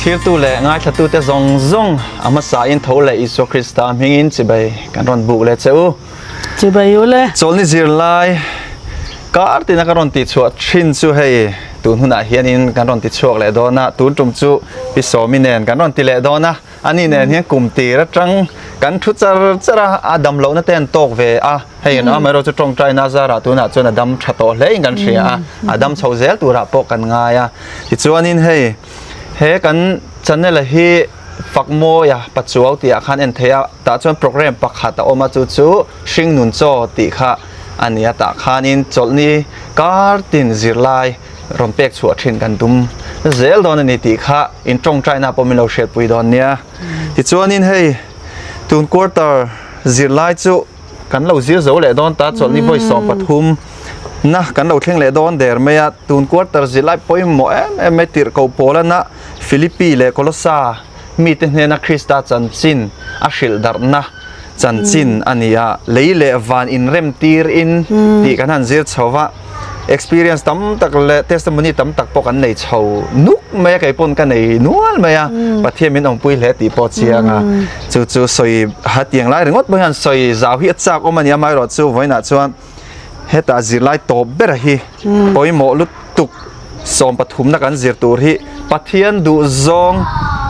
Thirtu leh ngaithlatute zawng zawng a hmasain tho leh Isua Krista hmingin chibai kan rawn buk leh che u. Chibai u le. Chawlhni zirlai kar tina ka rawn tihchhuah thin chu hei tun hunah hianin kan rawn tichhuak leh dawn a, tun tum chu Pi Sawmi nen kan rawn ti leh dawn a, ani nen hian kum tir atang kan thu char char a, a dam lohna te an tawk ve a, hei amaherawh chu tawngtaina zarah tunah chuan a dam tha tawh hle in kan hria a, a dam chho zel turah pawh kan ngai a, tichuanin hei he kan channel a hi Fakmawia Pachuau tih ah khan en thei a, tah chuan program pakhat a awm a chu chu Hringnun Chaw tih kha a ni a, tah khanin chawlhni kar tin zirlai rawn pek chhuah thin kan tum zel dawn a ni tih kha in tawngtaina pawh min lo hriatpui dawn nia. Tichuanin hei tun quarter zirlai chu kan lo zir zo leh dawn ta, chawlhni vawi 13 na kan lo thleng leh dawn der mai a, tun quarter zirlai pawimawh em em mai tirhkoh Paulana Philippi leh Kolossa mite hnena Krista chanchin a hrilh darhna chanchin a ni a, lei leh van inremtirin tih kan han zir chho va, experience tam tak leh testimony tam tak pawh kan nei chho nuk mai a, kei pawn ka nei nual mai a, Pathian min awmpui hle tih pawh chiang a, chu chu sawi hetiang lai ringawt pawh hian sawi zau hi a chak awm a ni a, amaherawh chu vawiinah chuan Hetah zirlai tawp ber hi pawimawh lutuk 13 na kan zir tur hi Pathian duhzawng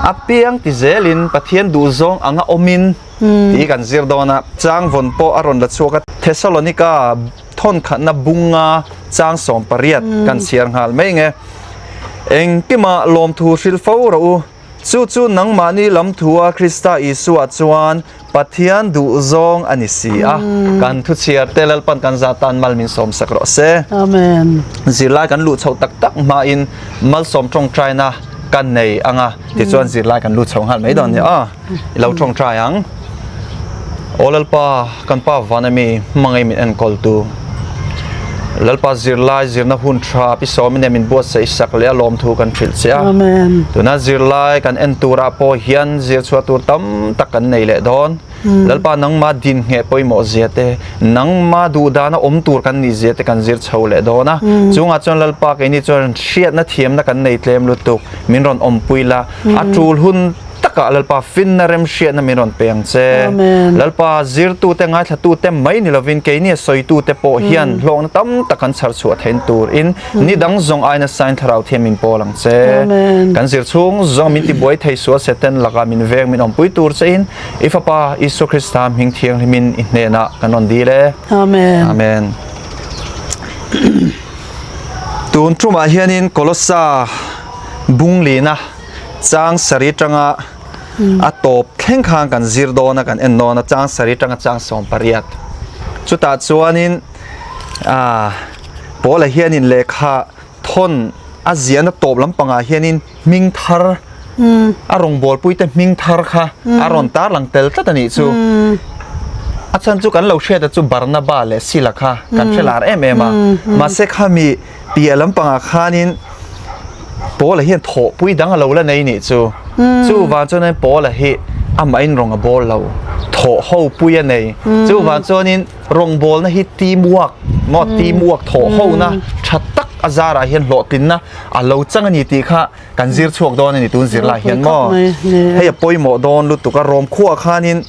apiang ti zelin Pathian duhzawng anga awmin tih hi kan zir dawn a, chang vawn pawh a rawn la chhuak a, Thessalonika thawnkhatna bunga chang 18 kan chhiar nghal mai nge. Engkimah lawmthu hrilh fo rawh u. Chu chu nangmahni lam thua Krista Isua chuan Pathian duhzawng a ni si a. Kan thuchhiar te Lalpan kan zah tan mal min sawmsak rawh se. Amen. Zirlai kan luh chhoh tak tak hmain malsawm tawngtaina kan nei ang a, tichuan zirlai kan lut chho nghal mai dawn nia. Aw, i lo tawngtai ang. Aw Lalpa, kan Pa van ami hmangaih min enkawltu. Lalpa zirlai zirna hun tha pi sawmin nen min buatsaih sak leh a lawmthu kan hrilh che a. Amen. Tuna zirlai kan en turah pawh hian zir chhuah tur tam tak kan nei leh dawn. Lalpa nangma din ngheh pawimawh zia te, nangma duhdana awm tur kan nih zia te kan zir chho leh dawn a. Chungah chuan Lalpa keini chuan hriatna thiamna kan nei tlem lutuk, min rawn awmpui la, a tul hun Takah Lalpa finna remhriatna min rawn pe ang che. Amen. Lalpa zirtute ngaithlatute mai ni lovin keini a sawitute pawh hian hlawkna tam tak kan chhar chhuah thein turin ni dang zawng aina sain thlarau thiam min pawl ang che. Amen. Kan zir chhung zawng min tibuai thei sual Satan lakah min veng min awmpui tur chein i Fapa Isua Krista hming thianghlimin i hnenah kan rawn dil e. Amen. Amen. Tun tumah hianin Kolossa bunglina Chang sarih tanga a tawp thleng khan kan zir dawn a, kan en dawn a, chang sarih tanga chang 18. Chutah chuanin ah Paula hianin lehkha thawn a ziahna tawp lampangah hianin hming thar a rawngbawlpuite hming thar kha a rawn tarlang tel tlat a nih chu. A chhan chu kan lo hriat a chu Barnaba leh Sila kha kan hre lar em em a, mahse khami Piah lampangah khanin Paula hian thawhpui dang a lo la nei nih chu. Chuvang chuanin Paula hi amahin rawng a bawl lo, thawh ho pui a nei. Chuvang chuanin rawngbawlna hi team work maw, team work thawh hona tha tak a zarah hian hlawhtlinna a lo chang a ni tih kha kan zir chhuak dawn a ni tun zirlai hian maw. Hei a pawimawh dawn lutuk a, Rom khuaah khanin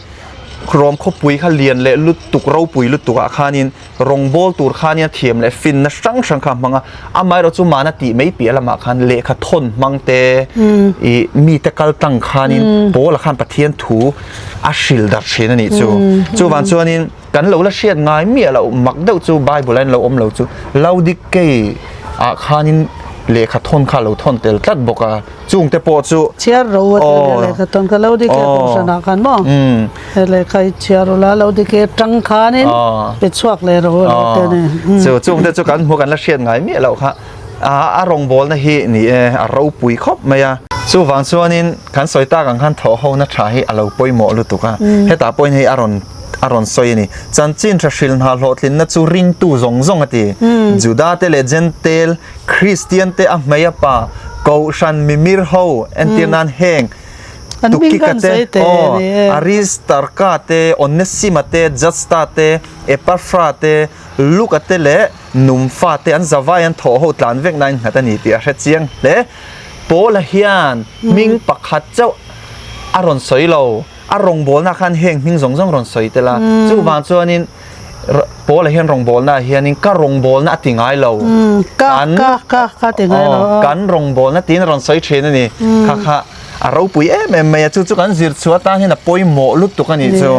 Rom khawpui kha lian leh lutuk ropui lutukah khanin Rawngbawl tur khan nia thiam leh finna hrang hrang kha a hmang a, amaherawh chu mahna tih mai piah lamah khan lehkha thawn hmang te, ih mite kal tlang khanin Paula khan Pathian thu a hril darh thin a nih chu. Chuvang chuanin kan lo la hriat ngai miah loh mak deuh chu Bible ah hian lo awm lo chu Laodikei ah khanin lehkha thawn kha a lo thawn tel tlat bawk a. Chung te pawh chu. Chhiar ro a tia nia lehkha tawn kha lo dike kohhran ah khan maw he lehkha hi chhiar ula lo dike tang khanin pe chhuak leh ro a lo tia ni. Chu chung te chu kan hmu kan la hriat ngai miah loh kha a rawngbawlna hi ni e a ropui khawp mai a. Chuvang chuanin kan sawi tak ang khan thawh hona tha hi a lo pawimawh lutuk a, hetah pawhin hei a rawn a rawn sawi a ni. Chanchin tha hrilh hna hlawhtlinna chu ringtu zawng zawng a ti. Juda te leh Jentail Kristian te a hmei a pa Kohhran mimir ho entir nan heng Tukika te, aw, Aristarka te, Onesima te, Justa te, Epafra te, Luka te leh Numfa te an zavai an thawh ho tlan vek nain nghat a ni tih a hre chiang hle. Paula hian hming pakhat chauh a rawn sawi lo, a rawngbawlna khan heng hming zawng zawng rawn sawi tel a. Chuvang chuanin Paula hian rawngbawlna ah hianin ka rawngbawlna a ti ngai lo. Kan ka ka ka ti ngai lo. Kan rawngbawlna tiin a rawn sawi thin a ni. Kha kha a ropui em em mai a, chu chu kan zir chhuah atan hian a pawimawh lutuk a nih chu.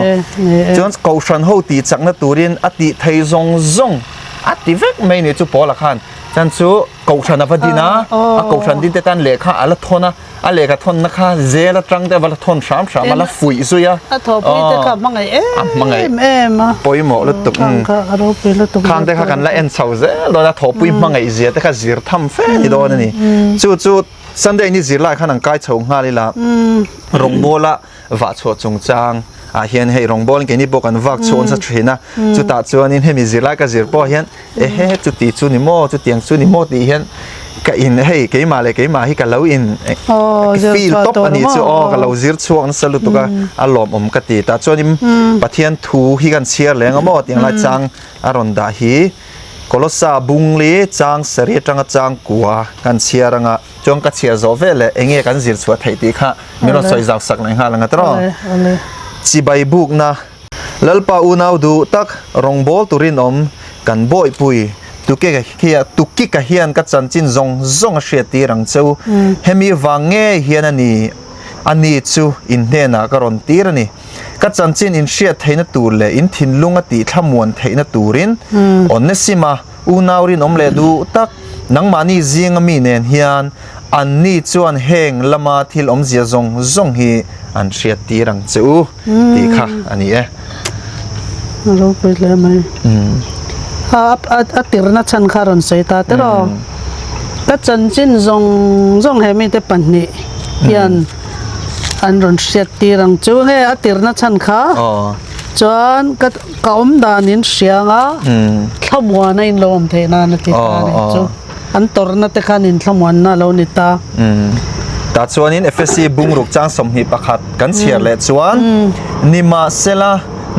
Chuan Kohhran ho tih chakna turin a tih thei zawng zawng a ti vek mai a nih chu Paula khan. Chuan chu Kohhran a va din a, a Kohhran din te tan lehkha a la thawn a, a lehkha thawnna kha zel atang te a va la thawn hram hram a, la fuih zui a. A thawhpui te kha a hmangaih em em a. Pawimawh lutuk. Khang kha a ropui lutuk. Khang te kha kan la en chho zel dawn a, thawhpui hmangaih zia te kha zir tham fe a ni dawn a ni. Chu chu Sunday ni zir lai khan an kai chho nghal ila, rawngbawla vah chhuah chungchang ah hian hei rawngbawlin keini pawh kan vak chhuah nasa thin a, chutah chuanin hemi zirlai ka zir pawh hian ehe chuti chu ni maw chutiang chu ni maw tih hian ka in hei keimah leh keimah hi ka lo in feel tawp a nih chu aw ka lo zir chhuak nasa lutuk a, a lawmawm ka ti tah chuanin Pathian thu hi kan chhiar leng a maw tiang lai chang a rawn dah hi. Kolossa bungli chang sarih atanga chang kua kan chhiar anga chuan ka chhiar zawh vel leh enge kan zir chhuah theih tih kha min rawn sawi zau sak leh nghal anga tawh. Chibai bukna Lalpa unau duh tak rawngbâwl turin awm kan bawihpui Tukika hian ka chanchin zawng zawng a hriattir ang che u. Hemi vang ngei hian a ni a ni chu in hnenah ka rawn tir a ni. Ka chanchin in hriat theihna tur leh in thinlung a tih thlamuan theihna turin Onesima unau rinawm leh duh tak nangmahni zinga mi nen hian anni chuan heng lama thil awmzia zawng zawng hi an hriat tir ang che u tih kha a ni e. A ropui hle mai. A tirna chhan kha rawn sawi ta tiraw. Ka chanchin zawng zawng he mite pahnih hian An rawn hriat tir ang chu nge a tirna chhan kha chuan ka ka awm dan in hria anga thlamuan a in lo awm theih nan a ti ta a ni chu an tawrhna te khan in thlamuanna a lo ni ta. Tah chuanin Efesi bungruk chang 21 kan chhiar leh chuan Nimahsela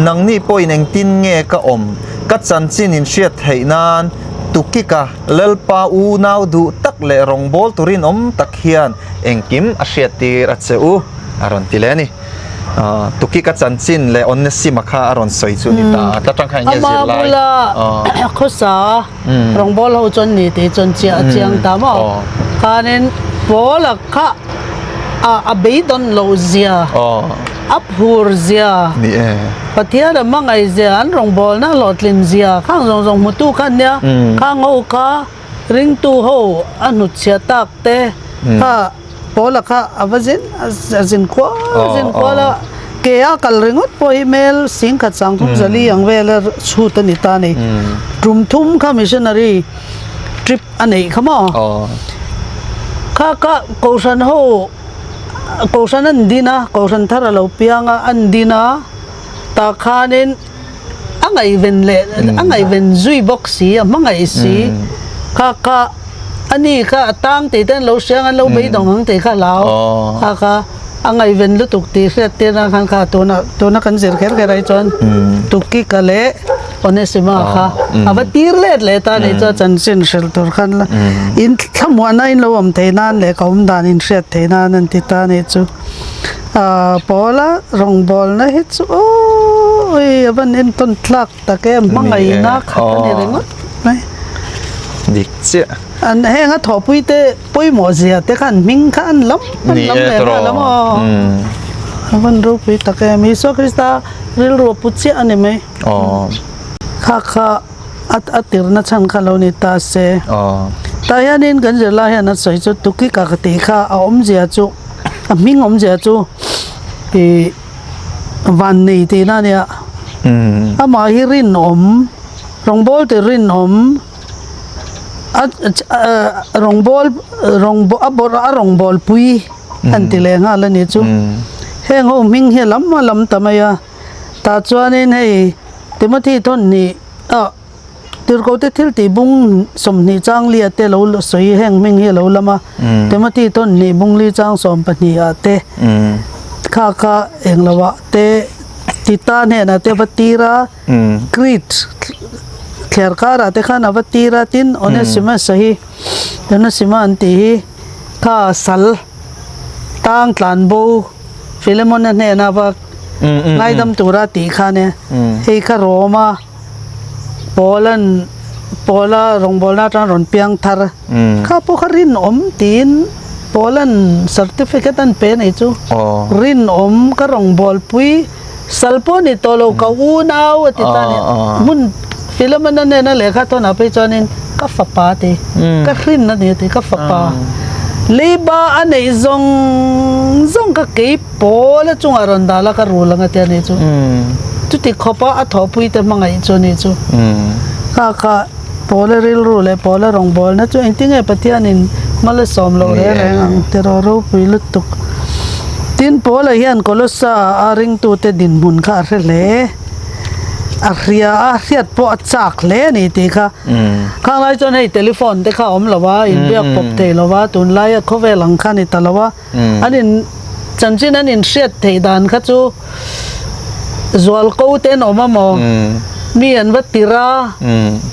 nangni pawhin engtin nge ka awm ka chanchin in hriat theih nan Tukika Lalpa unau duh tak leh rawngbâwl turin awm tak hian engkim a hriattir a che u, a rawn ti leh a ni. Tukika chanchin leh Onesima kha a rawn sawi chu a ni ta a, ta tang khan enge zirlai. Ama bula khawsa rawngbâwl ho chuan ni tih chuan chiah a chiang ta maw? Khanin Paula kha a beidawn loh zia. A phur zia, Pathian a hmangaih zia, an rawngbawlna hlawhtlin zia khang zawng zawng hmutu kha ania. Khang ho kha ringtu ho a hnutchhiah tak te kha Paula kha a va zin a zin kual a zin kual a, ke a kal ringawt pawh hi mel singkhat sangthum zali ang vela chhut a ni ta a ni. Tum thum kha missionary trip a neih kha maw? Kha kha Kohhran ho Kohhran an din a, Kohhran thar a lo piang a, an din a, tah khanin a ngaihven leh a ngaihven zui bawk si, a hmangaih si, kha kha a ni kha a tang tih te an lo hria ang, an lo beidawng ang tih kha a hlau, kha kha a ngaihven lutuk tih hriat tir nan khan kha tuna tuna kan zir kher kher ai chuan Tukika leh Onesima kha a va tir let leh ta nih chuan chanchin hrilh tur khan la in thlamuahna in lo awm theih nan leh ka awm dan in hriat theih nan an ti ta nih chu ah Paula rawngbawlna hi chu awii a van entawn tlak tak em hmangaihna khat a ni ringawt mai. Dik chiah. An heng a thawhpui te pawimawh zia te khan hming kha an lam an lam leh nghal a maw a van ropui tak em Isua Krista rilru a pu chiah a ni mai. Kha kha a tirna chhan kha lo ni ta se. Tah hianin kan zirlai hian a sawi chu Tukika ka tih kha a awmzia chu a hming awmzia chu ih vannei tihna a nia. Amah hi rinawm rawngbâwl ti rinawm a rawngbâwl a bawrh a rawngbâwlpui an ti leh nghal a nih chu. Heng ho hming hi a lam a lam ta mai a. Tah chuanin hei Timothy thawn hnih ah Tirhkohte thil tih bung 20 chang li ah te lo sawi heng hming hi a lo lam a, Timothy thawn hnih bung li chang 12 ah te kha kha eng lo ah te Tita hnenah te va tir a, Crete thliar karah te khan a va tir a, tin Onesimus-a hi Onesima an tih hi. Kha sal tang tlan bo Philemon-a hnena va ngaidam tura tih khan e hei kha Roma Paul-a'n Paul-a rawngbawlna atang rawn piang thar kha pawh kha rinawm tiin Paul-a'n certificate an pe nei chu rinawm ka rawngbawlpui sal pawh ni tawh lo ka unau a ti ta a ni hmun Philemon-a hnena lehkha thawnah phei chuanin ka fapa a ti ka hrin a ni a ti ka fapa leiba a neih zawng zawng kha kei pawl a chungah rawn dah la ka rul ang a ti a ni chu chuti khawpa a thawhpui te hmangaih chu a ni chu kha kha pawla rilru leh pawla rawngbawlna chu engtinge Pathianin hma la sawm loh reng reng ang tiraw ropui lutuk. Tin Paula hian Kolossa a ringtute dinhmun kha a hre hle. A hria a, hriat pawh a chak hle a ni tih kha. Khang lai chuan hei telephone te kha a awm lo a, inbiak pawp thei lo a, tunlaia khawvel ang kha a ni ta lo a. An in chanchin an inhriat theih dan kha chu zualko te an awm a maw? Mi an va tir a,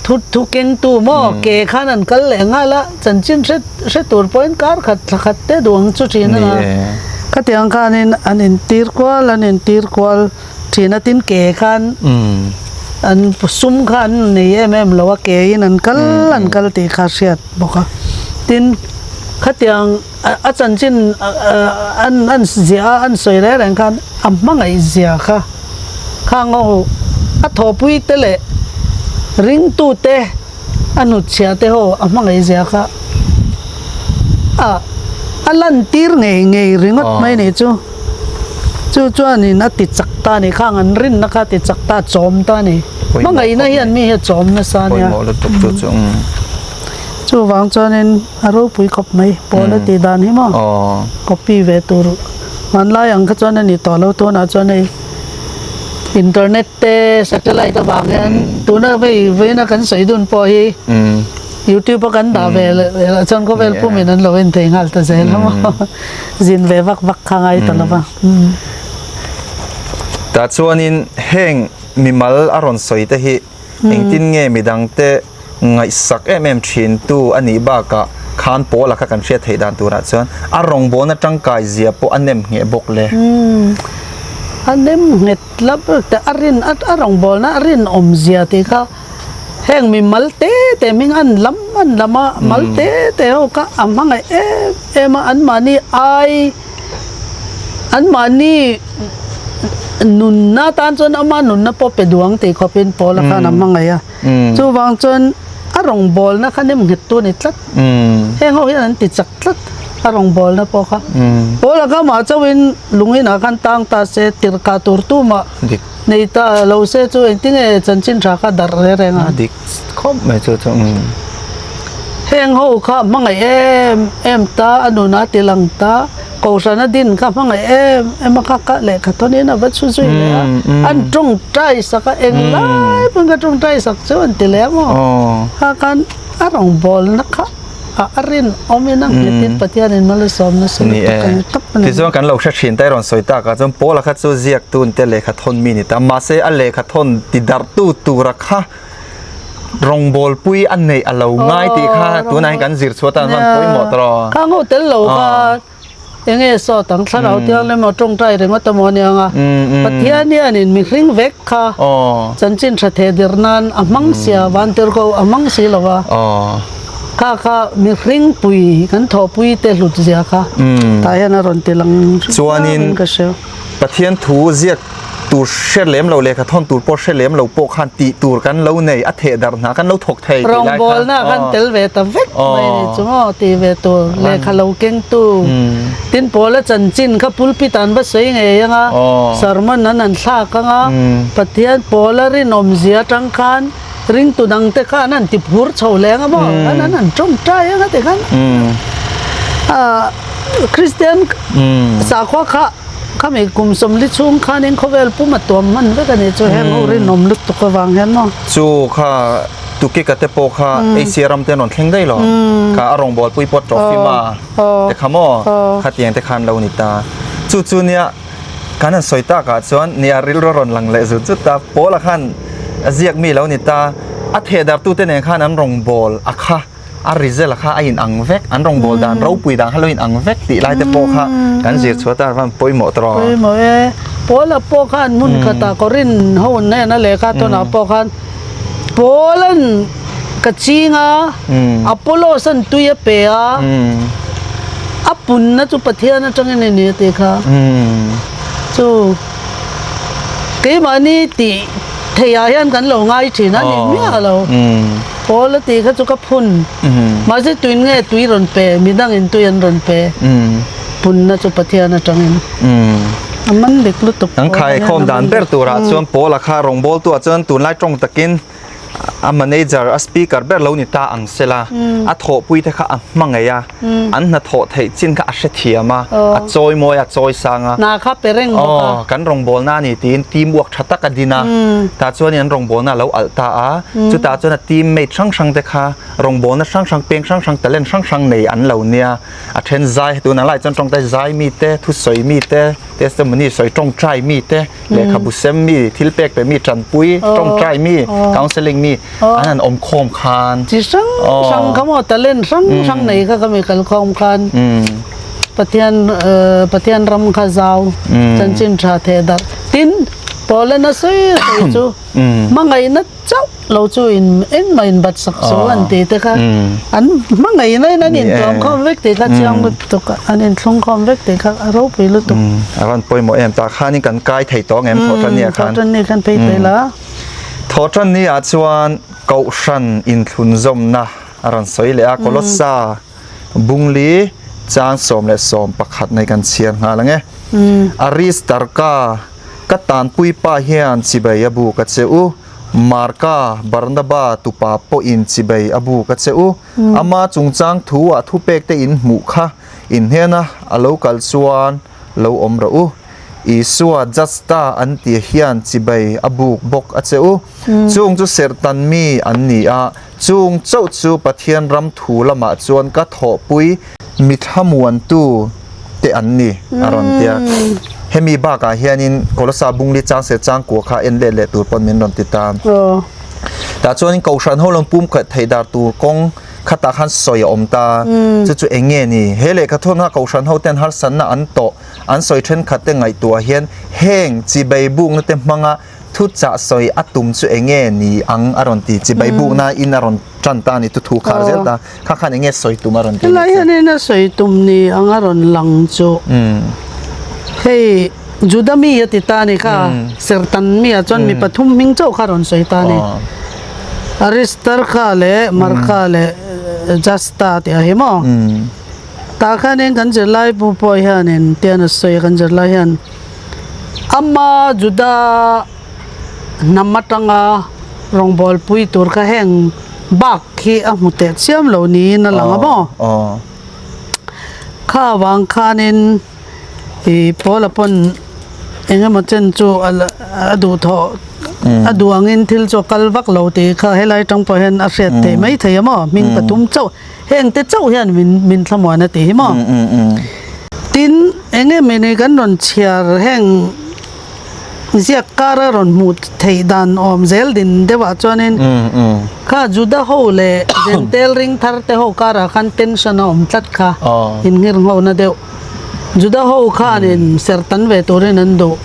thu thu kengtu maw ke khan an kal leh nghal a, chanchin hre hre tur pawhin kar khat thla khat te duh ang chu thin a Khatiang khanin an intir kual an intir kual thin a, tin ke khan an sum kha an nei em em lo a, ke in an kal an kal tih kha hriat bawk a. Tin khatiang A chanchin an an ziah a, an sawi reng reng khan a hmangaih zia kha khang ho a thawhpui te leh ringtu te a hnutchhiah te ho a hmangaih zia kha a a lantir ngei ngei ringawt mai nih chu. Chu chuanin a ti chak ta a ni, khang an rinna kha a ti chak ta, a chawm ta a ni. Hmangaihna hian mi hi a chawm nasa a nia. Chuvang chuanin a ropui khawp mai pawl a tih dan hi maw copy ve tur hmanlai ang kha chuan a ni tawh lo tunah chuan hei internet te satellite avang hian tuna vei veina kan sawi dun pawh hi youtube a kan dah ve leh chuan khawvel pumin an lo en thei nghal ta zel a maw zin ve vak vak kha ngai ta lo va. Tah chuanin heng mimal a rawn sawi te hi Engtin nge midangte ngaihsak em em thintu a nih bakah khan Paula kha kan hriat theih dan turah chuan a rawngbawlna tangkai zia pawh a nem ngheh bawk le. A nem nghet lap te a rin a rawngbawlna a rinawm zia tih kha heng mi mal te te hming an lam an lam a, mal te te ho kha a hmangaih em em a, anmahni ai Anmahni nunna tan chuan ama nunna pawh pe duang tih khawpin Paula khan a hmangaih a. Chuvang chuan a rawngbawlna kha nem nghet tu a ni tlat. Heng ho hian an ti chak tlat a rawngbawlna pawh kha. Paula kha amah chauhin lung inah khan tang ta se tirhkah tur tumah nei ta lo se chu engtinge chanchin tha kha darh reng reng a. Dik khawp mai chu chu. Heng ho kha hmangaih em em ta a nuna ti lang ta Kohhran a din kha hmangaih em em a kha ka lehkha thawnin a va chhu zui leh a an tawngtai sak a englai pawn ka tawngtai sak chu an ti leh a maw kha khan a rawngbawlna kha a rinawmin a nghetin Pathianin malsawm nasa lutuk a ni tawp a ni. Tichuan kan lo hre thin ta i rawn sawi tak ah chuan Paula kha chu ziaktun te lehkha thawn mi a ni ta mahse a lehkha thawn ti darhtu tura kha Rawngbawlpui a neih a lo ngai tih kha tunah hian kan zir chhuah tan chuan pawimawh tawh lo. Kha ngo tel lo kha enge saw tang thlarau thiang emaw tawngtai ringawt emaw a nia nga Pathian hianin mihring vek kha chanchin tha theh dir nan a hmang sia vantirhko a hmang si lo va kha kha mihring pui kan thawhpui te hlut zia kha tah hian a rawn ti lang chuanin ka hria. Pathian thu ziak tur hre lem lo lehkha thawn tur pawh hre lem lo pawh khan tih tur kan lo nei a theh darh hna kan lo thawk thei tih lai khan. Rawngbawlna khan tel ve ta vek mai ni chu maw tih ve tur lehkha lo kengtu tin Paula chanchin kha pulpit an va sawi ngei anga sermon an han thlak anga Pathian Paula rinawmzia atang khan ringtu dangte kha an han ti phur chho leh anga maw an han tawngtai anga tikhan Kristian sakhua kha Khami kum sawmli chhung khanin khawvel pum a tuam hman vek a ni chu heng ho rinawm lutuk avang hian maw. Chu kha Tukika te pawh kha Asia ram te an rawn thleng daih lo. Kha a rawngbawlpui pawh Trofima te kha maw khatiang te khan lo ni ta. Chu chu nia kan han sawi takah chuan nia rilru a rawn lang leh zut zut ta. Paula khan a ziak mi lo ni ta. A thehdarhtute nen khan an rawngbâwl a kha. a result kha a in ang vek an rawngbâwl dan ropui dan kha lo in ang vek tih lai te pawh kha kan zir chhuah ta van pawimawh tawh. Pawimawh e. Paula pawh khan hmun khatah Korin ho hnena lehkha tawnah pawh khan Paula'n ka ching a, Apollos-a'n tui a pe a, a punna chu Pathian atangin a ni a tih kha. Chu keimahni tih theihah hian kan lo ngai thin a ni miah lo. Paul a tih kha chu ka phun. Mahse tuin nge tui rawn pe, midangin tui an rawn pe. Punna chu Pathian atangin. A man dik lutuk. An khaikhawm dan ber turah chuan Paul-a kha rawngbawltu ah chuan tunlai tawng takin a manager, a speaker ber lo ni ta ang sela, a thawhpui te kha a hmangaih a, an hnathawh theih chin kha a hrethiam a, a chawi mawi a, a chawi sang a. Hna kha pe reng bawk a. Aw, kan rawngbawlna a ni tiin team work tha tak a din a, tah chuanin an rawngbawlna a lo alh ta a, chutah chuan a team mate hrang hrang te kha rawngbawlna hrang hrang, peng hrang hrang, talent hrang hrang nei an lo nia. A then zai, tunah lai chuan tawngtai zai mite, thusawi mite, testimony sawi tawngtai mite, lehkhabu sem mi, thil pek pe mi, tanpui, tawngtai mi, counselling mi an han awm khawm khan. Chi hrang hrang kha maw talent hrang hrang nei kha ka mi kal khawm khan Pathian Pathian ram kha zau chanchin tha theh darh tin Paula nasa sawi chu hmangaihna chauh lo chu in engmah in bat sak chu an ti te kha an hmangaih na in an intuam khawm vek tih kha chiang lutuk a an inthlung khawm vek tih kha a ropui lutuk. A rawn pawimawh em tah khanin kan kai thei tawh ang em thawhtan ni ah khan. Thawhtan ni khan phei thei la. Thawhtan ni ah chuan Kohhran inthlunzawmna a rawn sawi leh a Kolossa Bungli chang 11 nei kan chhiar nghal ang e. Aristarka ka tanpui pa hian chibai a buk a che u. Marka, Barnaba tupa pawhin chibai a buk a che u. Ama chungchang thu-ah thupekte in hmuh kha in hnena a lo kal chuan lo awm rawh u. Isua Justa an ti hian chibai a buk bawk a che u. Chung chu serhtan mi an ni a, chung chauh chu Pathian ram thu lamah chuan ka thawhpui Mi thlamuantu te an ni a rawn ti a. Hemi bakah hianin Kolosa Bungli changse changkua kha en let leh tur pawn min rawn ti ta. Tah chuanin Kohhran ho lam pumkhat theih dar tur kawng khatah khan sawi a awm ta. Chu chu eng nge ni? He lehkha thawna Kohhran ho ten harsatna an tawh an sawi thenkhat te ngaihtuah hian heng chibei bukna te hmanga Thuchah sawi a tum chu eng nge ni ang a rawn ti? Chibai bukna in a rawn tan ta a ni, thu khar zel ta. Kha khan eng nge sawi tum a rawn ti? Helai hianin a sawi tum ni ang a rawn lang chu. Hei Juda mi a ti ta a ni kha, Sertan mi ah chuan mi pathum hming chauh kha a rawn sawi ta a ni. Aristarkha leh Markha leh Justa tih a hi maw? Tah khanin kan zirlai bu pawh hianin tian a sawi a kan zirlai hian. Ama Juda hnam atanga rawngbawlpui tur kha heng bak hi a hmu teh chiam lo niin a lang a maw? Kha avang khanin ih Paula pawn eng emaw chen chu a duhthawh a duh angin thil chu a kal vak lo tih kha helai atang pawh hian a hriat theih mai thei a maw? Hming pathum chauh Heng te chauh hian min min thlamuan a ti hi maw? Tin, eng nge mei nei kan rawn chhiar heng ziak kara rawn hmuh theih dan awm zel din deuhah chuanin kha Juda ho leh Jentail ring thar te ho karah khan tension a awm tlat kha innghirnghona deuh. Juda ho khanin serhtan ve turin an duh.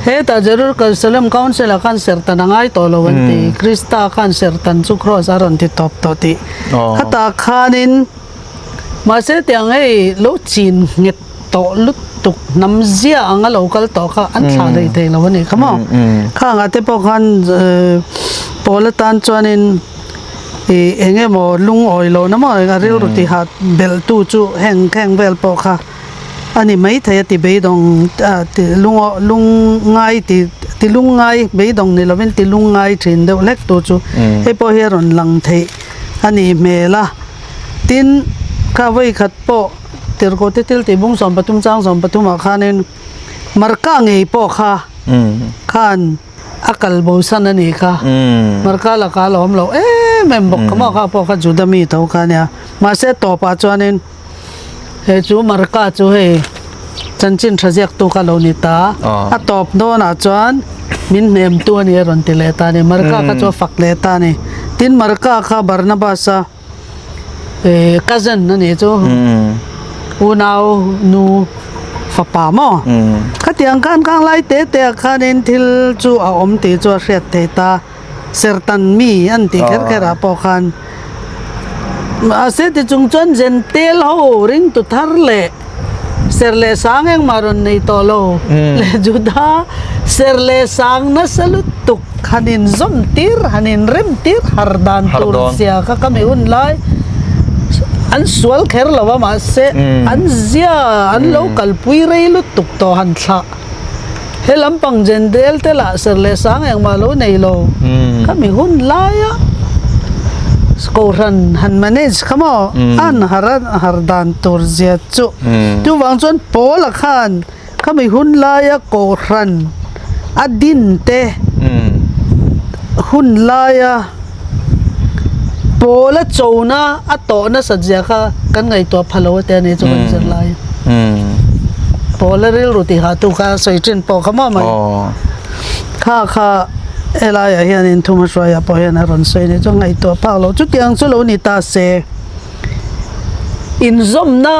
Hetah Jerusalem Council ah khan serhtan a ngai tawh lo an ti. Krista khan serhtan chu Kraws a rawn ti tawp tawh tih. Khatah khanin mahse tiang hei lo chin nghet tawh lutuk hnam zia anga lo kal tawh kha an thlah hlei thei lo a nih kha maw. Khangah te pawh khan pawl atan chuanin Ih eng emaw lungawi lohna maw a rilru tiha belh tu chu heng heng vel pawh kha a ni maithei a ti beidawng a ti lung lungngai ti ti lungngai beidawng ni lovin ti lungngai thin deuh hlek tu chu hei pawh hi a rawn lang theih a nih hmel a tin kha vawikhat pawh tirhkoh te thil tih bung 13 chang 13 ah khanin marka ngei pawh kha khan. A kal bo san a nih kha. Marka laka a la awm lo em em bawk kha maw kha pawh kha Juda mi tho kha a nia. Mahse tawpah chuanin he chu Marka chu hei chanchin tha ziaktu kha lo ni ta. A tawp dawnah chuan min hnemtu a ni a rawn ti leh ta a ni. Marka kha chu a fak leh ta a ni. Tin Marka kha Barnabas-a. Cousin a nih chu unau nu fapa maw khatiang khan khang lai te te ah khanin thil chu a awm tih chu a hriat theih ta sertan mi an tih kher kher ah pawh khan mahse ti chung chuan zentel ho ringtu thar leh ser leh sang engmah rawn nei tawh lo leh Juda ser leh sang nasa lutuk. Han in zawm tir, han in rem tir har dan tur zia kha ka mi hun lai an sual kher lo a mahse an zia an lo kalpui rei lutuk tawh han thlah. He lampang Jendel te lah ser leh sang engmah lo nei lo kha mi hun laia Kohhran han manage kha maw an har har dan tur zia chu. Chuvang chuan Paula khan Khami hun laia Kohhran a din te hun laia Pawla chona a tawh nasat zia kha kan ngaihtuah pha lo a tia ni chu kan zir lai. Pawla rilru tih hah tu kha a sawi thin pawh kha maw mai. Kha kha helaiah hianin Thumahruaiah pawh hian a rawn sawi a ni chu ngaihtuah phak lo. Chutiang chu lo ni ta se. Inzawmna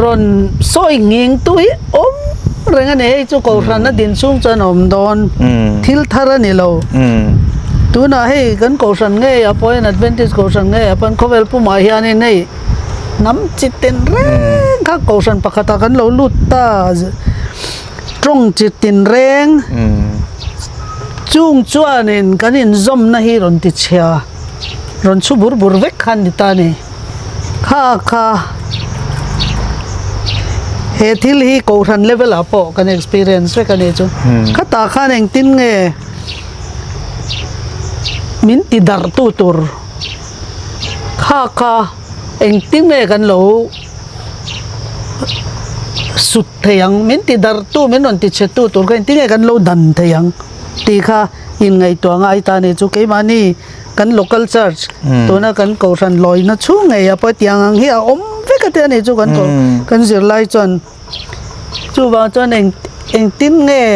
rawn sawi nghing tu hi awm reng a ni. Hei chu Kohhran a din chhung chuan a awm dawn. Thil thar a ni lo. Tunah hei kan Kohhran ngei ah pawh hian Adventist Kohhran ngei ah pawh khawvel pumah hianin hei hnam chi tin reng kha Kohhran pakhatah kan lo lut ta. Tawng chi tin reng chung chuanin kan inzawmna hi rawn ti chhia. Rawn chhu bur bur vek kha an ni ta a ni. Kha kha he thil hi Kohhran level ah pawh kan experience vek a ni chu. Khatah khan engtin nge min ti darh tu tur kha kha engtin nge kan lo sut thei ang, min ti darh tu min rawn ti chhe tu tur kha engtin nge kan lo dan thei ang tih kha inngaihtuah ngai ta a ni chu keimahni kan local church tuna kan kohhran lawina chhung ngei ah pawh tiang ang hi a awm vek a te a ni chu kan koh kan zirlai chuan chuvang chuan eng engtin nge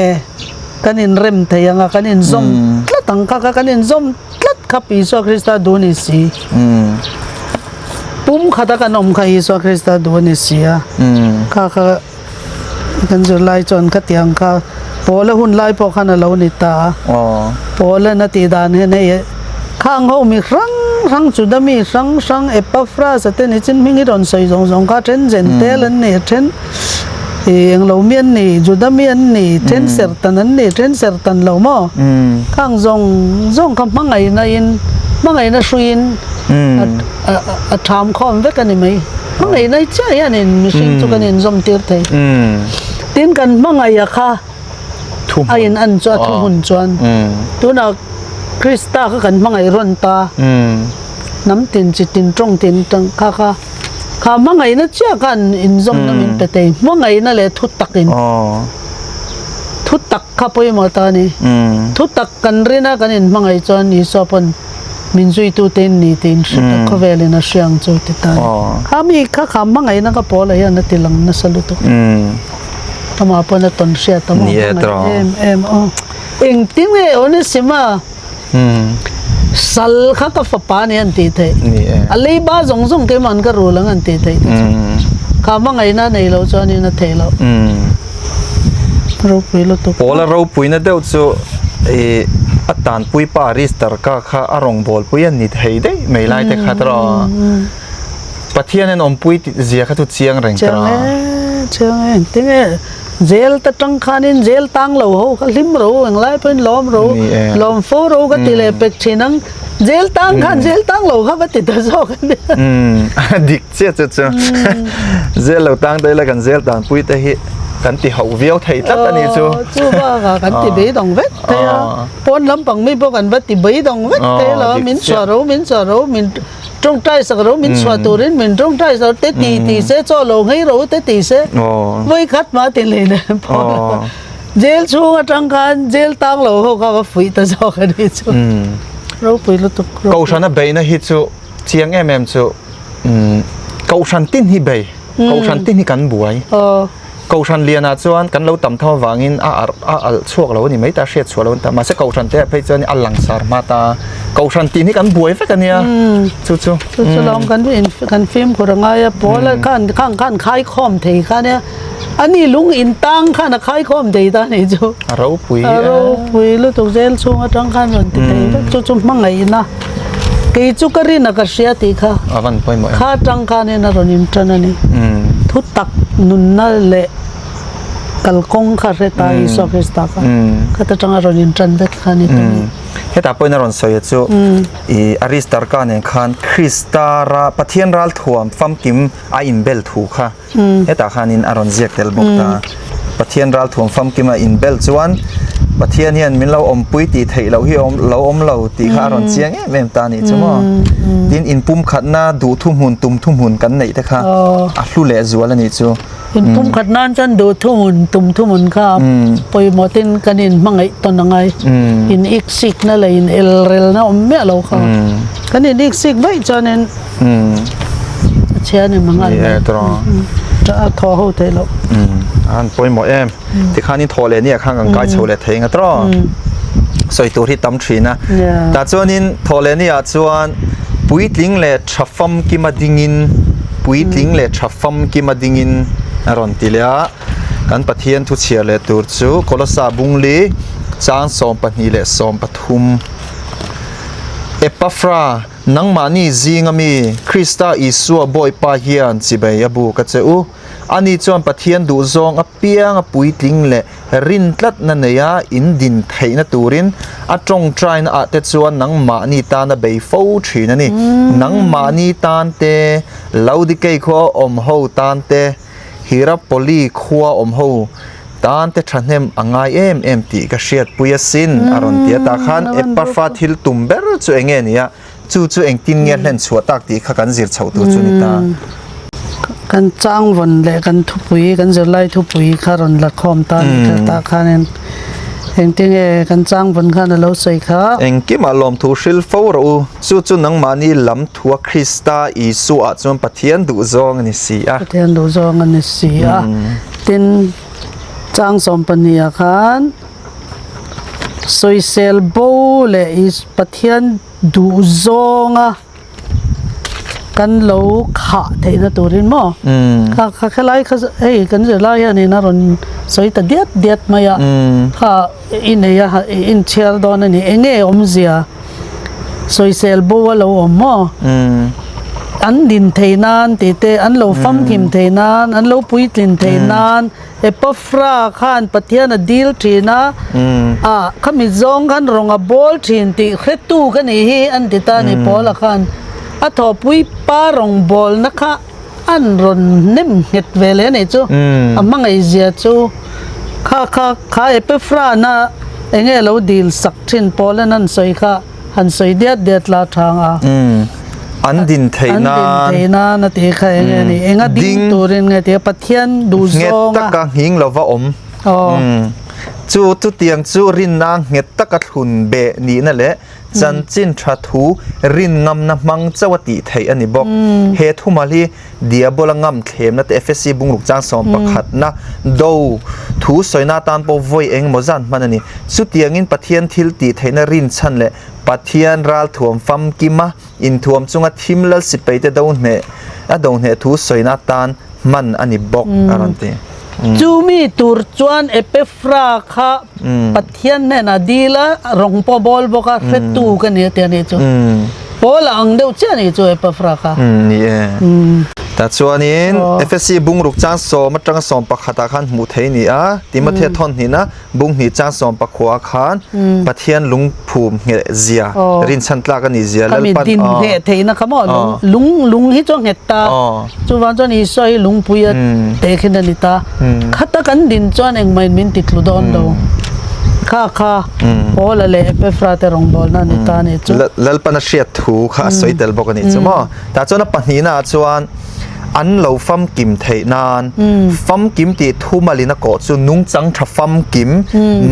kan inrem thei ang a kan inzawm tlat ang kha kha kan inzawm tlat kha Isua Krista duh a ni si pum khata kan awm kha Isua Krista duh a ni si a kha kha. Kan zirlai chuan khatiang kha Pawla hun lai pawh khan a lo ni ta a. Pawla'n a tih dan hian hei khang ho mi hrang hrang Juda mi hrang hrang Epaphras a te ni chin hming hi rawn sawi zawng zawng kha then Jentail an ni then ih englo mi an ni Juda mi an ni then sertan an ni then sertan lo maw khang zawng zawng kha hmangaihna in hmangaihna hruiin a tham khawm vek a ni mai. Hmangaihna chiah hianin mihring chu kan inzawm tir thei. Tin kan hmangaih a kha a in an chu a thuhmun chuan tunah Krista kha kan hmangaih rawn ta hnam tin chi tin tawng tin tang kha kha kha hmangaihna chiah khan inzawmna min pe thei. Hmangaihna leh thu takin thu tak kha pawimawh ta a ni. Thu tak kan rin a kan inhmangaih chuan Isua pawn Min zuitute in ni tiin hrilh a, khawvelin a hria ang chu ti ta a ni. Kha mi kha kha hmangaihna ka pawl ah hian a ti lang nasa lutuk. Amah pawn a tawn hriat a maw hmangaih em em aw. Engtin nge Onesima sal kha ka fapa ni an tih theih. A leiba zawng zawng keimah an ka rul ang an tih theih te chu. Kha hmangaihna a nei lo chuanin a theih loh. Ropui lutuk. Pawl a ropuina deuh chu ih a tanpui pa Aristarka kha a rawngbawlpui a ni thei daih mai lai te kha tawh Pathian in awmpui tih zia kha chu chiang reng tawh. Chiang e, chiang e. Tinge jail ta tang khanin jail tang lo ho kha hlim ro englai pawhin lawm ro lawm fo ro ka ti leh pek thin ang. Jail tang khan jail tang lo kha va ti ta zawk a nia. Dik chiah chu chu. Jail lo tang daih la kan jail tanpui te hi kan ti hauh viau thei tlat a ni chu. Chu bakah kan ti beidawng vek thei a. Pawn lampang mi pawh kan va ti beidawng vek thei lo a, min chhuah ro min chhuah ro min tawngtai sak ro min chhuah turin min tawngtai sak te ti ti se chaw lo nghei ro te ti se vawi khat mah ti leh nen pawh Jail chhung atang khan jail tang lo ho kha va fuih ta zawk a ni chu. Ropui lutuk. Kohhrana beihna hi chu chiang em em chu Kohhran tin hi bei, Kohhran tin hi kan buai. Kohhran lianah chuan kan lo tam tho avangin a arh a alh chhuak lo a ni mai ta, a hriat chhuah lo a ni ta. Mahse Kohhran te ah phei chuan a langsar hma ta. Kohhran tin hi kan buai vek a nia chu chu. Chu chu lawm kan in kan fimkhur a ngai a pawl a khan khang khan khaikhawm thei kha nia ani lung in tang khan a khaikhawm thei ta nih chu. A ropui a ropui lutuk zel chhung atang khan rawn ti thei vek chu chu hmangaihna kei chu ka rin a ka hria tih kha a van pawimawh em kha atang khanin a rawn in tan a ni thu tak nunna leh kalkawng kha hre ta Isua Krista kha khata tanga rawn in tan vek kha a ni ta ni. Hetah pawhin a rawn sawi a chu i Aristarka nen khan Krista ra Pathian ralthuam famkim a inbel thu kha hetah khanin a rawn ziak tel bawk ta. Pathian ralthuam famkim a inbel chuan Pathian hian min lo awmpui tih theih loh hi awm lo awm lo tih kha a rawn chiang em em ta a nih chu maw. Tin inpumkhatna duh thuhmun tum thuhmun kan neih te kha a hlu leh zual a nih chu. Inpumkhat nan chuan duh thuhmun tum thuhmun kha pawimawh tin kan inhmangaih tawn a ngai. In iksikna leh in elrelna awm miah lo kha. Kan in iksik vaih chuanin a chhia a ni mang a ni. A thaw ho theih loh. An pawimawh em. Tikhan in thaw leh nia khan kan kai chho leh thei nga tawh. Sawi tur hi tam thin a. Tah chuanin thaw leh nia chuan puitling leh tha famkima dingin puitling leh tha famkima dingin a rawn ti leh a. Kan Pathian thu chhiar leh tur chu Kolosa Bungli chang 12 leh 13. Epafra nangmahni zinga mi Krista Isua Bawipa hian chibai a buk a che u. Ani chuan Pathian duhzawng apianga puitling leh rin tlatna neia in din theihna turin a tawngtaina ah te chuan nangmahni tan a bei fo thin a ni. Nangmahni tan te, Laodikei khua awm ho tan te, Hirapoli khua awm ho tan te thahnem a ngai em em tih ka hriatpui asin, a rawn ti a. Tah khan Epafra thil tum ber chu eng nge ni a? Chu chu engtin nge hlen chhuah tak tih kha kan zir chhoh tur chu ni ta. Kan changvawn leh kan thupui, kan zirlai thupui kha rawn la khawm ta ni kha tah khanin engtin nge kan changvawn khan a lo sawi kha. Engkimah lawmthu hril fo rawh u, chu chu nangmahni lam thua Krista Isua chuan Pathian duhzawng a ni si a. Pathian duhzawng a ni si a. Tin, chang 12 ah khan sawisel bo leh Pathian duh zawnga kan lo khah theihna turin maw kha kha khelai kha hei kan zirlai hianin a rawn sawi ta diat diat mai a kha i nei a i inchhiar dawn a ni eng nge awmzia sawisel bo a lo awm maw an din thei nan tih te an lo famkim thei nan an lo puitlin thei nan Epafra khan Pathian a dil thin a, ah khami zawng khan rawng a bawl thin tih hretu ka nih hi an ti ta a ni Paula khan a thawhpui pa rawng bawlna kha an rawn nem nghet ve leh a nih chu a hmangaihzia chu kha kha kha Epafra na enge lo dil sak thin Paula'n an sawi kha Han sawi diat diat la thang a. An din theih nan. An din theih nan a tih kha eng nge ni? Enga ding turin nge tih a Pathian duh zawng a. Nghet taka nghing lova awm. Chu chutiang chu rinna nghet taka thlun beh nihna leh chanchin tha thu rin ngamna hmang chauh a tih theih a ni bawk. He thumal hi Diabola ngam thlemna te Efesi bungruk chang 11 na do thu sawina atan pawh vawi eng emaw zan hman a ni. Chutiangin Pathian thil tih theihna rinchhan leh Pathian ralthuam famkima inthuam chunga thim lal sipaite do hneh a do hneh thu sawina atan hman a ni bawk a rawn ti. Chumi tur chuan Epefra kha Pathian hnenah dil a, rawng pawh bawl bawk a, hretu ka ni a ti a nih chu. Paula ang deuh chiah a nih chu Epafra kha. Ni e. Tah chuanin Efesi bungruk chang sawm atanga sawm pakhatah khan hmuh theih a ni a, Timothea thawn hnihna bung hnih chang sawm pakhua khan Pathian lungphum ngheh zia, rinchhan tlak a nih zia Lalpan. Khami din ngheh theihna kha maw lung lung hi chu a nghet ta. Chuvang chuan Isua hi lungpui a teh khin a ni ta. Khata kan din chuan engmah in min ti tlu dawn lo. Kha kha Paula leh Epafra te rawngbawlna a ni ta a nih chu. Lalpan a hriat thu kha a sawi tel bawk a nih chu maw. Tah chuan a pahnihna ah chuan an lo famkim theih nan famkim tih thumalin a kawh chu nungchang tha famkim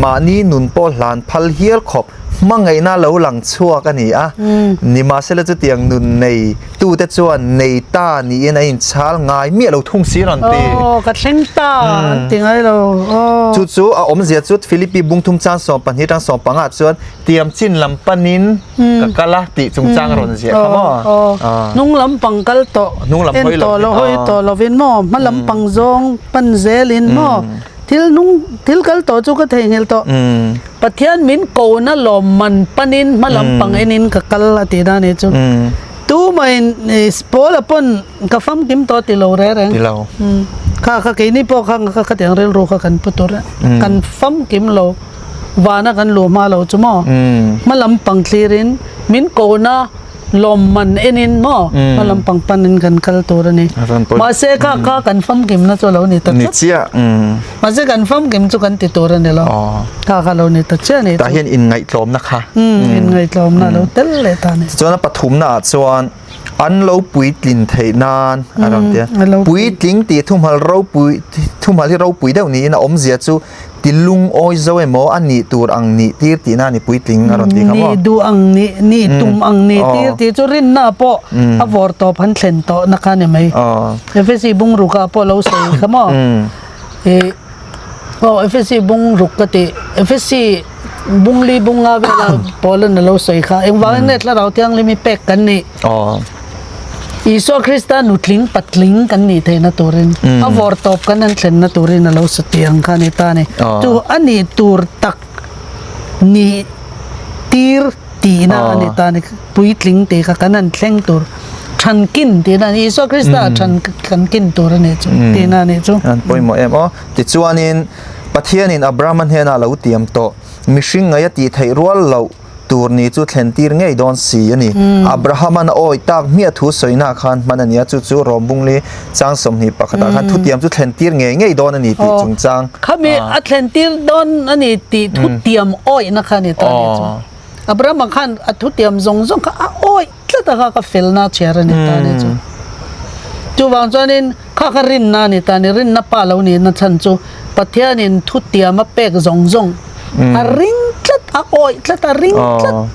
mahni nun pawh hlan phal hial khawp. hmangaihna lo lang chhuak a ni a. Nimahsela chutiang nun nei tute chuan nei ta niin a inchhal ngai miah lo thung si rawn ti. Aw, ka thleng ta an ti ngai lo. Aw. Chu chu a awmzia chu Philippi bungthum chang 12 tang 15 chuan tiam chin lam panin ka kal a tih chungchang a rawn ziah kha maw? Aw, hnung lampang kal tawh, en tawh lo, hawi tawh lovin maw, hma lampang zawng pan zelin maw, thil hnung thil kal tawh chu ka theihnghilh tawh. Pathian min kohna lawmman panin hma lampang enin ka kal a tih na nih chu. Tumahin Paula pawn ka famkim tawh ti lo reh reng. Ti lo. Kha kha keini pawh kha khatiang rilru kha kan pu tur a. Kan famkim lo. Vana kan luh hma lo chu maw? Hma lampang thlirin min kohna lawmman enin maw hma lampang panin kan kal tur a ni. Mahse kha kha kan famkimna chu a lo ni ta tlat. Ni chiah. Mahse kan famkim chu kan ti tur a ni lo. Kha kha lo ni ta chiah a ni. Tah hian inngaihtlawmna kha. Inngaihtlawmna a lo tel leh ta a ni. Tichuan a pathumna ah chuan an lo puitlin theih nan a rawn ti a. Puitling tih thuhmal ropui thuhmal hi ropui deuh niin a awmzia chu ti lungawi zo emaw a nih tur ang nih tir tihna a ni puitling a rawn ti kha maw? Nih duh ang nih nih tum ang nih tir tih chu rinna pawh a vawr tawp han thlen tawh na kha ni mai. Efesi bungrukah pawh lo sawi kha maw? Ih aw Efesi bungruk ka tih Efesi Bungli bunga vela Paulan a lo sawi kha, engvangin nge Thlarau Thianghlim hi pek kan nih? Isua Krista nutling patling kan nih theihna turin, a vawr tawp kan han thlenna turin a lo sa tih ang kha a ni ta a ni. Chu a nih tur tak nih tir tihna a ni ta a ni. Puitling tih kha kan han thleng tur, thankin tihna a ni. Isua Krista than kan kin tur a nih chu tihna a nih chu. An pawimawh em aw. Tichuanin. Pathianin Abrahama hnenah lo tiam tawh, mihring ngaih a tih theih rual loh tur ni chu thlen tir ngei dawn si a ni. Abrahama'n a awi tak hmiah thu sawina khan hman a ni a, chu chu Rom bungli chang 21 ah khan thutiam chu thlen tir ngei ngei dawn a ni tih chungchang. Khami a thlen tir dawn a ni tih thutiam awihna kha a ni ta a ni chu. Abrahama khan a thutiam zawng zawng kha a awih tlat a kha ka felna a chhiar a ni ta a ni chu. Chuvang chuanin kha kha rinna a ni ta a ni, rinna pa lo nihna chhan chu Pathianin thutiam a pek zawng zawng a ring tlat, a awih tlat, a ring tlat,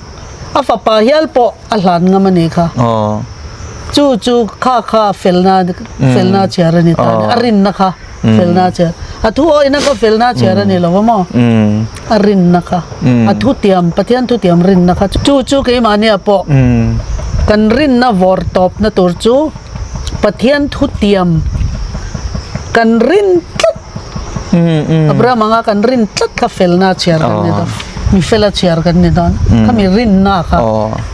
a fapa hial pawh a hlan ngam a ni kha. Chu chu kha kha felna felna a chhiar a ni ta a ni, a rinna kha felna a chhiar, a thu awihna kha felna a chhiar a ni lo a maw? A rinna kha, a thutiam, Pathian thutiam rinna kha chu chu keimahnia pawh kan rinna vawr tawpna tur chu Pathian thutiam kan rin tlat, Abraham anga kan rin tlat kha felna a chhiar kan ni dawn, mi fela chhiar kan ni dawn, khami rinna kha,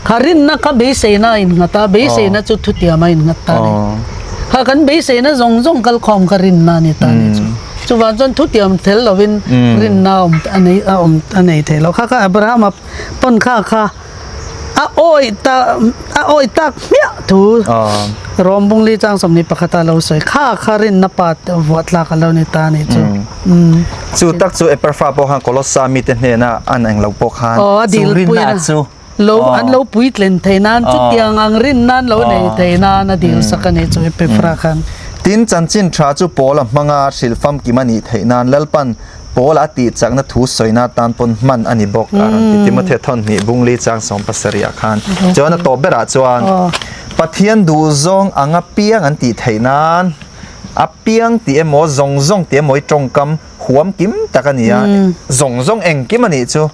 kha rinna kha beiseina a innghat a, beiseina chu thutiam a innghat ta a ni. Kha kan beiseina zawng zawng kalkhawm kha rinna a ni ta a ni chu. Chuvang chuan thutiam tel lovin rinna a awm a nei a awm a nei thei lo. Kha kha Abrahama pawn kha kha a awih ta a awih tak hmiah thu Rom bungli chang 21 a lo sawi kha kha rinna pa vuah tlak a lo ni ta a nih chu. Chu tak chu Eperfa pawh khan Kolossa mite hnena an eng lo pawh khan chu rinna chu Lo an lo puitlin thei nan chutiang ang rin nan lo nei thei nan a dil sak a nih chu Epifra khan. Tin, chanchin tha chu Paula hmanga hrilh famkim a nih theih nan Lalpan Paula a tih chakna thu sawina tan pawn hman a ni bawk a rawn ti Timothea thawnhnih bungli chang 17 ah khan. Chuan a tawp berah chuan Pathian duhzawng anga piang an tih theih nan a piang tih emaw zawng zawng tih emaw i tawngkam huam kim tak a ni a, zawng zawng engkim a nih chu.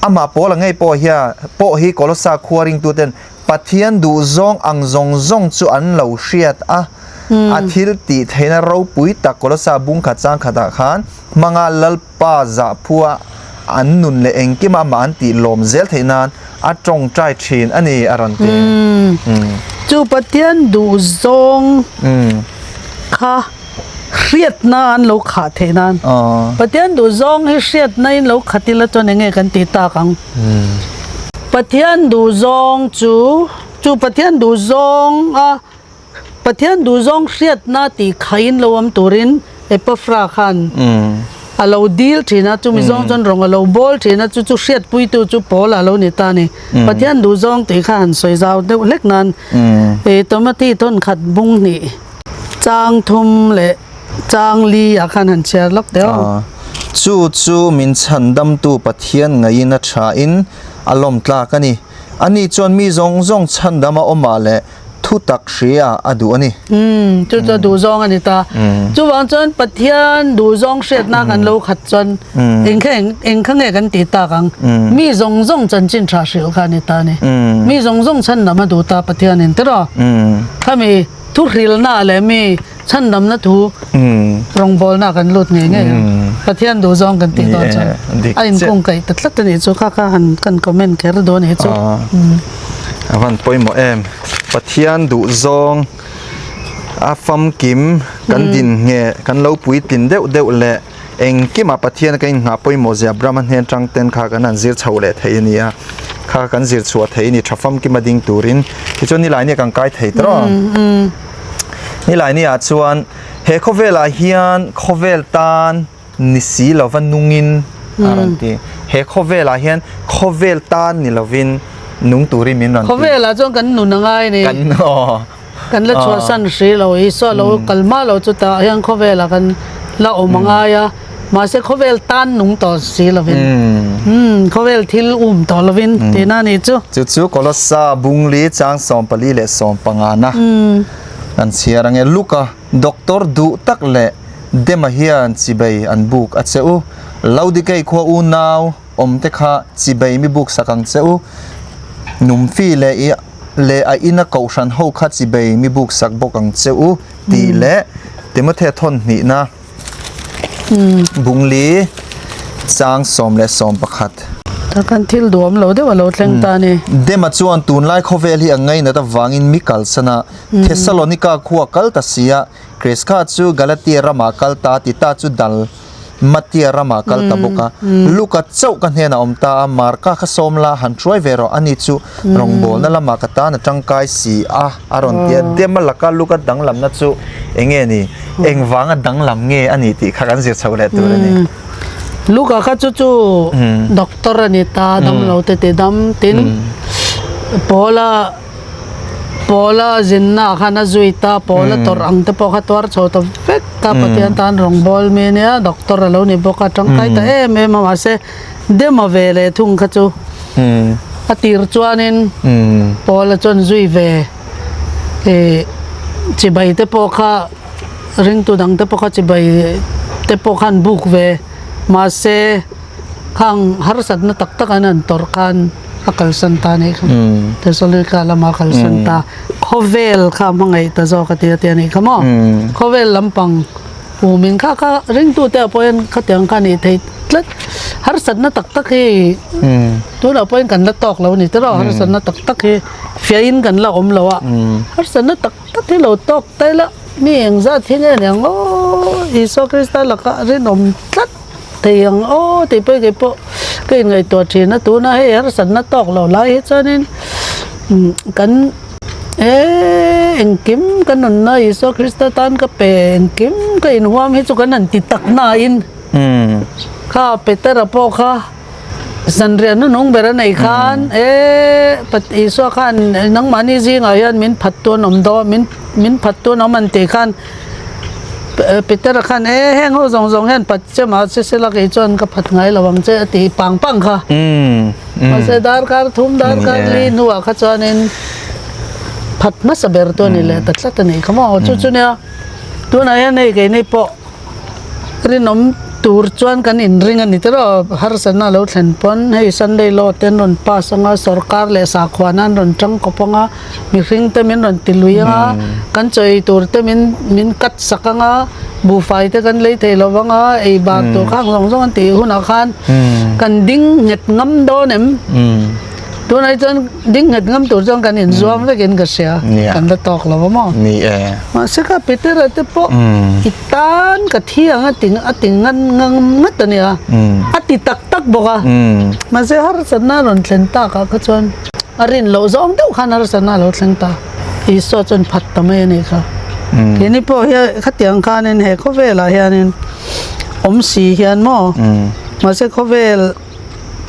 Amah Paula ngei pawh hian pawh hi Kolossa khua ringtuten Pathian duhzawng ang zawng zawng chu an lo hriat a, a thil tih theihna ropui tak Kolossa bungkhat chang khatah khan hmanga Lalpa zahphua an nun leh engkima amah an tih lawm zel theih nan a tawngtai thin a ni a rawn ti. Chu Pathian duhzawng kha. Hriatna an lo khah theih nan. Pathian duh zawng hi hriatna in lo khat ila chuan enge kan tih tak ang. Pathian duh zawng chu chu Pathian duh zawng a Pathian duh zawng hriatna tih khain lo awm turin Epaphra khan a lo dil thin a, chumi zawng chuan rawng a lo bawl thin a, chu chu hriatpuitu chu Paul a lo ni ta a ni. Pathian duh zawng tih kha han sawi zau deuh hlek nan Timothy thawnkhat bung hnih. Chang thum leh chang li ah khan han chhiar lawk teh aw. Chu chu min chhandamtu Pathian ngaiin a tha in a lawm tlak a ni. Ani chuan mi zawng zawng chhandama awmah leh thutak hria a duh a ni. Umm, chu chu duhzawng a ni ta. Chuvang chuan Pathian duhzawng hriatna kan lo khat chuan eng kha eng kha nge kan tih tak ang? Mi zawng zawng chanchin tha hrilh kha a ni ta a ni. Mi zawng zawng chhandam a duh ta Pathianin tiraw? Khami thu hrilhna leh mi chhandamna thu rawngbawlna kan lut ngei ngei ang. Pathian duhzawng kan tih dawn chuan a inkungkaih ta tlat a nih chu kha kha han kan comment kher dawn a nih chu. A van pawimawh em. Pathian duhzawng a famkim kan din nge kan lo puitlin deuh deuh leh engkimah Pathian ka inngah pawimawh zia Brahma hnen tang ten kha kan han zir chho leh thei a ni a, kha kan zir chhuah thei a ni tha famkima ding turin tichuan nilai nia kan kai thei tawh a. Nilai nia chuan he khawvelah hian khawvel tan ni si lova nungin a rawn ti. He khawvelah hian khawvel tan ni lovin nung turin min rawn ti. Khawvelah chuan kan nun a ngai a ni. Kan aw. Kan la chhuahsan hri lo, Isua lo kal hma lo chu tah hian khawvelah kan la awm a ngai a, mahse khawvel tan nung tawh si lovin, umm khawvel thil um tawh lovin tihna a nih chu. Chu chu Kolossa Bungli chang 14 leh 15 na kan chhiar ange. Luka Doctor duh tak leh Dema hian chibei an buk a che u. Laodikei khua unau awmte kha chibei mi buk sak ang che u. Numfi leh i leh a ina kohhran ho kha chibei mi buk sak bawk ang che u tih leh Timothea thawn hnihna Bungli chang 11. Kan thil duhawm lo deuh a lo thleng ta a ni. Dema chuan tunlai khawvel hi a ngainat avangin mi kalsan a, Thessalonika khua kal ta si a, Kreska chu Galatia ramah kal ta, Tita chu Dalmatia ramah kal ta bawk a. Luka chauh ka hnenah awm ta a, Marka kha sawm la, han hruai ve rawh, ani chu rawngbawlna lamah ka tan a tangkai si a, a rawn ti a. Dema laka Luka danglamna chu eng nge ni? Engvanga danglam nge a ni tih kha kan zir chhoh leh tur a ni. Luka kha chu chu doctor a ni ta, damlo te ti dam tin Paula Pawla zinna ah khan a zui ta, Pawla tawrh ang te pawh kha tuar chho ta vek ta, Pathian tan rawngbâwl mi ania, doctor a lo ni bawk a, tangkai ta em em a, mahse Dema ve leh thung kha chu a tir chuanin Pawla chuan zui ve ih chibai te pawh kha ringtu dang te pawh kha chibai te pawh khan buk ve, mahse. Khang harsatna tak tak an han tawrh khan a kalsan ta anih kha. Thessalonica lama a kalsan ta. Khawvel kha a hmangaih ta zawk a ti a ti anih kha maw? Khawvel lampang umin kha kha ringtute ah pawh hian khatiang kha a nih theih tlat. Harsatna tak tak hi tunah pawhin kan la tawk lo a ni tiraw? Harsatna tak tak hi fiahin kan la awm lo a. Harsatna tak tak hi lo tawk ta ila mi engzat hi nge niang aw Isua Krista lakah rinawm tlat. Thei ang aw tih pawh kei pawh ka inngaihtuah thin a, tuna hei harsatna tawk lo lai hi chuanin kan eee engkim ka nunna Isua Krista tan ka pe engkim ka inhuam hi chu kan han ti tak nain kha Petera pawh kha zanriah hnunung ber a nei khan eee Isua khan nangmahni zingah hian min phat tu an awm dawn min min phat tu an awm an tih khan. Peter-a khan e heng ho zawng zawng hian pat che mah che sela kei chuan ka phat ngai lo ang che a ti pang pang kha. Mahse darkar thum darkar li hnuah kha chuanin phat hmasa ber tu a ni leh ta tlat a nih kha maw. Chu chu nia tunah hian hei keini pawh rinawm tur chuan kan inring a ni tiraw harsatna a lo thlen pawn hei Sunday law te an rawn pass anga sorkar leh sakhuana an rawn tangkawp anga. Mihring te min rawn ti lui anga, kan chaw ei tur te min min cut sak anga, buhfai te kan lei thei lo vanga, ei bar tur khang zawng zawng an tih hunah khan kan ding nghet ngam dawn em? Tunah hi chuan ding nghet ngam tur chuan kan inzuam vekin ka hria, kan la tawk lo va maw? Mahse kha Petera te pawh i tan ka thi ang a ti a ti ngan ngam ngat a nia, a ti tak tak bawk a, mahse harsatna a rawn thlen takah kha chuan. A rin loh zawng deuh khan harsatna a lo thleng ta. Isua chuan phat ta mai a nih kha. Keini pawh hi khatiang khanin he khawvelah hianin awm si hian maw mahse khawvel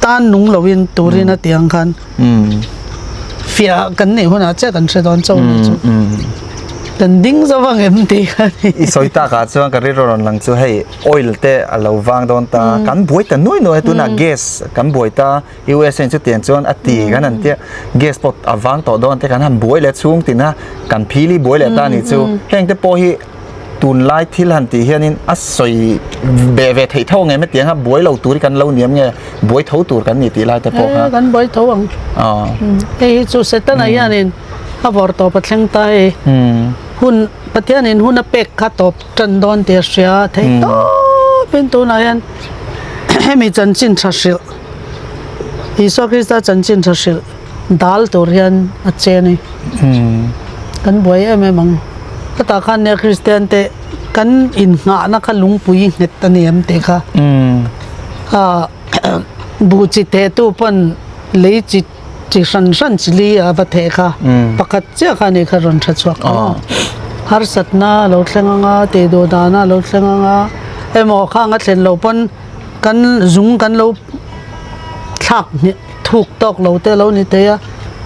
tan nung loin turin a tih ang khan fiah kan neih hunah chiah kan hre dawn chauh a nih chu. Kan ding zo ang em tih kha ni. I sawi takah chuan ka rilru rawn lang chu hei oil te a lo vang dawn ta, kan buai ta nuai nuai a tunah gas kan buai ta, USA in chutiang chuan a ti kan han tia, gas pawh a vang tawh dawn te kan han buai leh chhung tina kan phili buai leh ta a nih chu. Heng te pawh hi tunlai thil han tih hianin a sawi beh ve theih tho ang em hetiang a buai lo tur hi kan lo niam nge buai tho tur kan ni tih lai te pawh kha. Kan buai tho ang. Hei hi chu Setana hianin a vawr tawp a thleng ta hei. Hun Pathianin hun a pek kha tawp tan dawn tih a hria theih tawpin tunah hian hemi chanchin tha hrilh Isua Krista chanchin tha hrilh dal tur hian a che a ni. Kan buai em em ang. Hetah khan nia Kristian te kan innghahna kha lungpui nghet a ni em tih kha. Buh chi thehtu pawn lei chi chi hran hran chi li a va theh kha pakhat chiah kha a nih kha rawn tha chhuak ang aw. Harsatna a lo thleng ang a, tih duh dana a lo thleng ang a, emaw khang a thlen loh pawn kan zung kan lo thlak hnih thuk tawk lo te a lo ni thei a,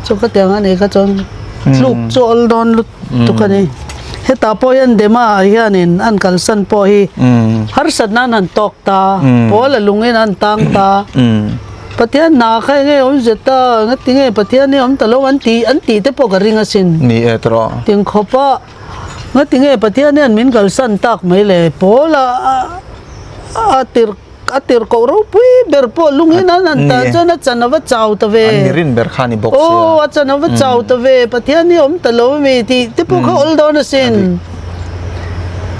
chu ka tiang a nih kha chuan tluk chu awl dawn lutuk a ni. Hetah pawh hian Dema ah hianin an kalsan pawh hi harsatna an han tawk ta, pawl a lungin an tang ta. Pathian hna kha enge awm zet a, engati nge Pathian hi awm ta lo an tih an tih te pawh ka ring asin. Ni e tawh. Ting khawp a, engati nge Pathian hian min kalsan tak mai le, Paul a a tir a tir koh ropui ber pawh lungin an han tan chuan a chan a va chau ta ve. An mirin ber kha a ni bawk sia. Aw a chan a va chau ta ve, Pathian hi awm ta lo ami tih te pawh kha awl dawn asin.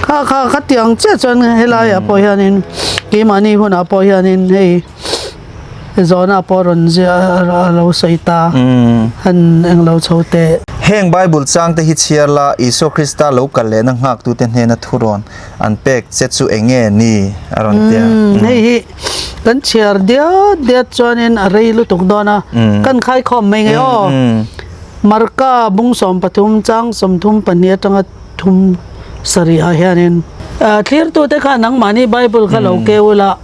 Kha kha kha tiang chiah chuan helaiah pawh hianin keimahni hunah pawh hianin hei. Zawhna pawh rawn ziah a lo sawi ta. Han eng lo chho teh. Heng Bible changte hi chhiar la, Isua Krista lo kal lehna nghaktute hnena thurawn an pek che chu eng nge ni? a rawn ti a. Hei hi kan chhiar diat diat chuanin a rei lutuk dawn a, kan khaikhawm mai nge aw. Marka bung 13 chang 32 atanga thum sarih ah hianin thlirtute khan nangmahni Bible kha lo keu ula,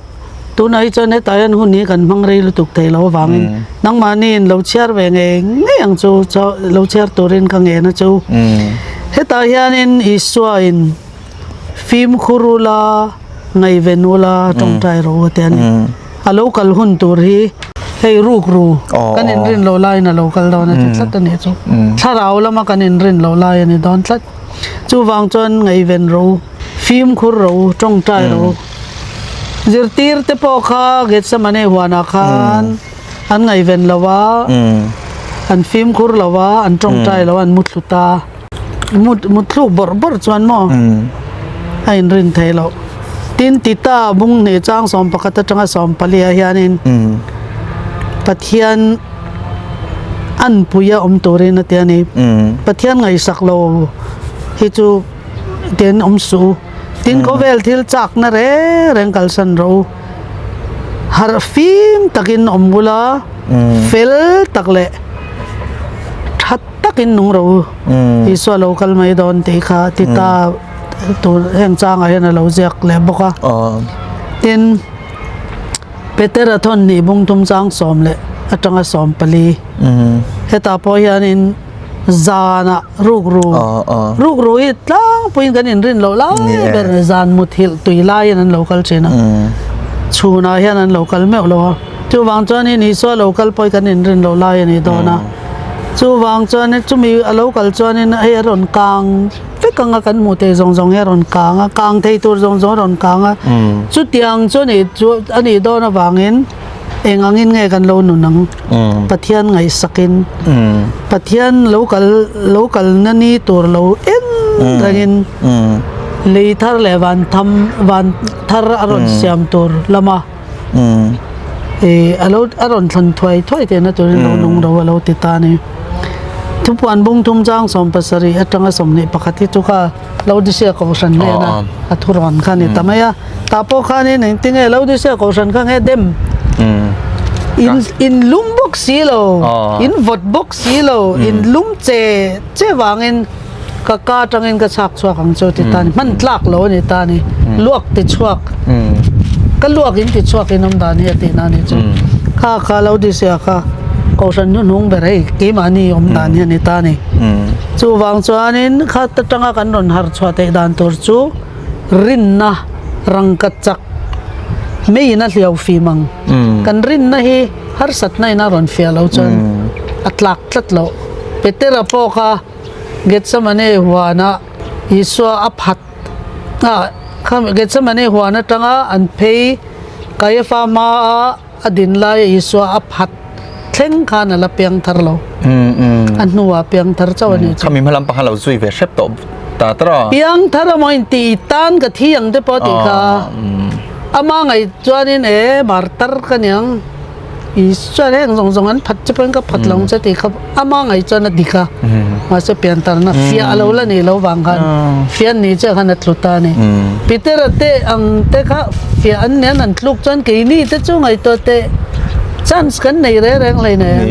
Tunah hi chuan hetah hian hun hi kan hmang rei lutuk thei lo avangin nangmahniin lo chhiar ve ngei ngei ang chu lo chhiar turin ka ngen a chu. Hetah hianin Isuain fimkhur ula, ngaihven ula, tawngtai rawh u a ti a ni. A lo kal hun tur hi hei rukru kan inrin loh laiin a lo kal dawn a ti tlat a nih chu. Thlarau lama kan inrin loh lai a ni dawn tlat. Chuvang chuan ngaihven rawh u, fimkhur rawh u, tawngtai rawh u. Zirtir te pawh kha Gethsemane huanah khan an ngaihven lo a, an fimkhur lo a, an tawngtai lo a, an muthlu ta. Mut mutthluk bawrh bawrh chuan maw a inrin thei loh. Tin, Tita bung hnih chang 11 atanga 14 ah hianin Pathian anpui a awm turin a ti a ni. Pathian ngaihsak lo hi chu Tin awm suh u. Tin khawvel thil chakna reng reng kalsan rawh u. Harh fim takin awm bula fel tak leh tha takin nung rawh u. Isua lo kal mai dawn tih kha ti ta tur heng changah hian a lo ziak leh bawk a. Tin Petera thawn hnih bung tum chang 10 leh atanga 14 hetah pawh hianin Zanah rukru rukru hi tlangpuiin kan inrin loh lai ber zan muthilh tui laiin an lo kal thin a, chhunah hian an lo kal meuh lo a, chuvang chuanin Isua lo kal pawh hi kan inrin loh lai a ni dawn a, chuvang chuanin chumi a lo kal chuanin hei a rawn kang vek ang a kan hmuh theih zawng zawng hi a rawn kang a, kang thei tur zawng zawng a rawn kang a, chutiang chu a nih chu a nih dawn avangin. Eng angin nge kan lo nun ang? Pathian ngaihsakin, Pathian lo kal lo kalna ni tur lo en rengin lei thar leh van tham van thar a rawn siam tur lama ih a lo a rawn thlan thuai thuai tehna turin lo nung ro a lo ti ta a ni. Thupuan bung thum chang 17 atanga 21 hi chu kha Laodicea Kohhran hnena a thurawn kha a ni ta mai a. Tah pawh khanin engtinge Laodicea Kohhran kha nge dem? In in lum bawk si lo, in vawt bawk si lo, in lum che che vangin ka ka atangin ka chhak chhuak ang chu ti ta a ni. Hman tlak lo a ni ta a ni. Luak ti chhuak, ka luak in ti chhuak in awm dan hi a tihna a ni chu. Kha kha Laodicea kha. Kohhran hnuhnung ber hei keimahni awm dan hi a ni ta a ni. Chuvang chuanin khat atanga kan rawn harh chhuah theih dan tur chu rinna rangka chak meiin a hliau fim ang. Kan rinna hi harsatna in a rawn fiah loh chuan a tlak tlat loh. Petera pawh kha Gethsemane huanah Isua a phat a, Gethsemane huan atanga an phei Kaiafa hmaa A din laia Isua a phat thleng khan a la piang thar lo. A hnuah piang thar chauh a ni chu. Khami hma lampang khan lo zui ve hrep tawh ta ta ra. Piang thar amaw in tih tan ka thi ang te pawh tih kha. Ama ngaih chuanin e martar ka niang Isua heng zawng zawng an phat che pawhin ka phat lo ang che tih kha ama ngaih chuan a dik a. Mahse piantarna fiah a lo la nih loh vang khan fiah an nih chiah khan a tlu ta a ni. Petera te ang te kha fiah an nen an tluk chuan keini te chu ngaihtuah teh chance kan nei reng reng hlei nei ang.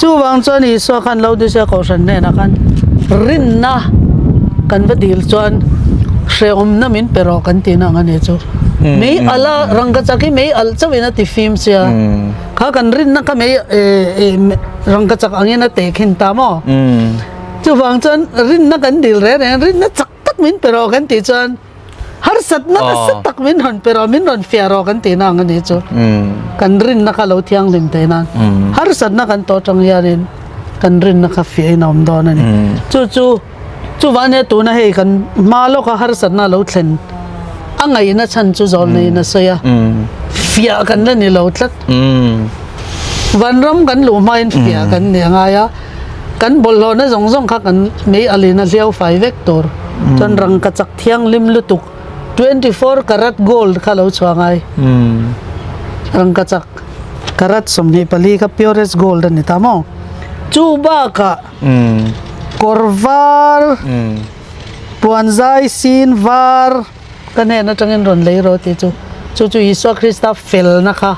Chuvang chuan Isua khan Laodicea kohhran hnenah khan rinna kan va dil chuan hrehawmna min pe rawh kan tihna ang a ni chu. Mei alh a rangkachak hi mei alh chauhin a ti fim sia. Kha kan rinna kha mei rangkachak angin a tehkhin ta maw? Chuvang chuan rinna kan dil reng reng rinna chak tak min pe rawh kan tih chuan harsatna nasa tak min rawn pe rawh min rawn fiah rawh kan tihna ang a nih chu. Kan rinna kha lo thianghlim theih nan harsatna kan tawh atang hianin kan rinna kha fiahin a awm dawn a ni. Chu chu chuvang nia tuna hei kan hma lawka harsatna lo thlen a ngaihna chhan chu zawl neiin a sawi a, fiah kan la ni lo tlat. Vanram kan luh hmain fiah kan ni a ngai a, kan bawlhhlawhna zawng zawng kha kan mei alin a hliau fai vek tur. Chuan rangkachak thianghlim lutuk 24 karat gold kha lo chhuah ngai. Rangkachak karat 24 kha purest gold a ni ta maw? Chu bakah kawr var, puan zai sin var ka hnen atangin rawn lei rawh tih chu chu chu Isua Krista felna kha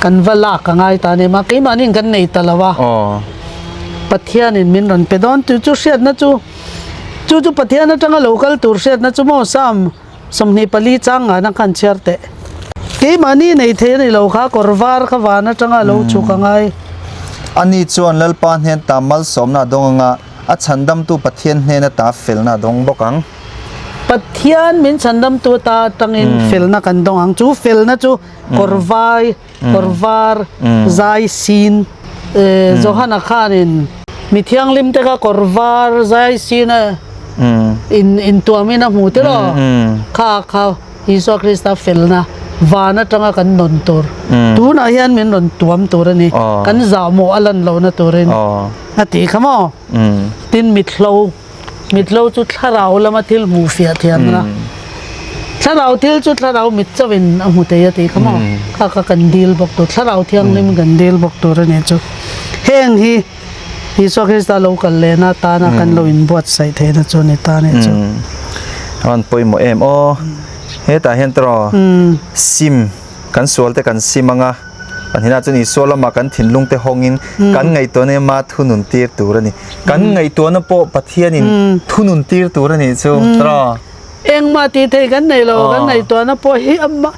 kan va lak a ngai ta a ni mah keimahniin kan nei ta lo a Pathianin min rawn pe dawn tih chu hriatna chu chu chu Pathian atanga lo kal tur hriatna chu maw Psalm 24 chang ngana khan chhiar teh. Keimahni nei thei a ni lo kha kawr var kha van atanga lo chhuk a ngai. Ani chuan Lalpa hnen ta malsawmna a dawng anga a chhandamtu Pathian hnena ta felna a dawng bawk ang. Pathian min chhandamtu ta atangin felna kan dawng ang. Chu felna chu kawr vai, kawr var, zai sin. Johana khanin mi thianghlim te kha kawr var, zai sin a intuamin a hmu tiraw? Kha kha. Isua Krista felna van atanga kan nawn tur tunah hian min rawn tuam tur a ni. Kan zahmawh a lan lohna turin a tih kha maw? Tin mithlo, mithlo chu thlarau lama thil hmuh fiah thiamna. Thlarau thil chu thlarau mit chauhin a hmu thei a tih kha maw? Kha kha kan dil bawk tur, thlarau thianghlim kan dil bawk tur a ni chu. Heng hi Isua Krista lo kal lehna atana kan lo inbuatsaih theihna chu a ni ta a nih chu. A rawn pawimawh em aw. Hetah hian tawh sim kan sual te kan sim anga pahnihna chuan Isua lamah kan thinlung te hawngin kan ngaihtuahna ema thunun tir tur a ni. Kan ngaihtuahna pawh Pathianin thunun tir tur a nih chu tawh. Engmah tih theih kan nei lo, kan ngaihtuahna pawh hi amah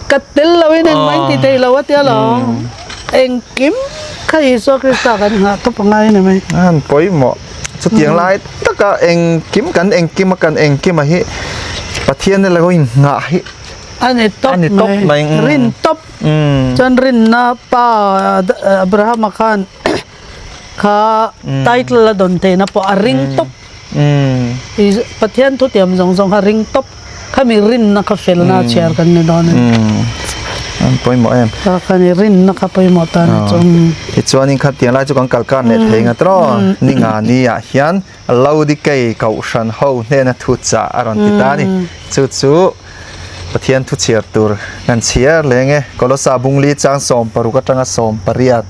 ka tel loin engmah in ti thei lo a tia lo. Engkim kha Isua Krista kan nghah tawp a ngai a ni mai. An pawimawh. Chutiang lai taka engkim kan engkim a kan engkim a hi Pathian na lo in nghah hi a ni tawp mai. Rin tawp. Chuan rinna pa Abrahama khan kha title a dawn theihna pawh a ring tawp. Pathian thutiam zawng zawng kha ring tawp khami rinna kha felna chhiar kan ni dawn a ni. An pawimawh em. Kha kha ni rinna kha pawimawh ta ni chu. Tichuanin khatiang lai chu kan kal kar leh thei ngat rawh. Ni nga ni ah hian Laodikei Kohhran ho hnena thu chah a rawn ti ta a ni. Chu chu Pathian thu chhiar tur kan chhiar leng e. Kolosa bungli chang 60 atanga 18.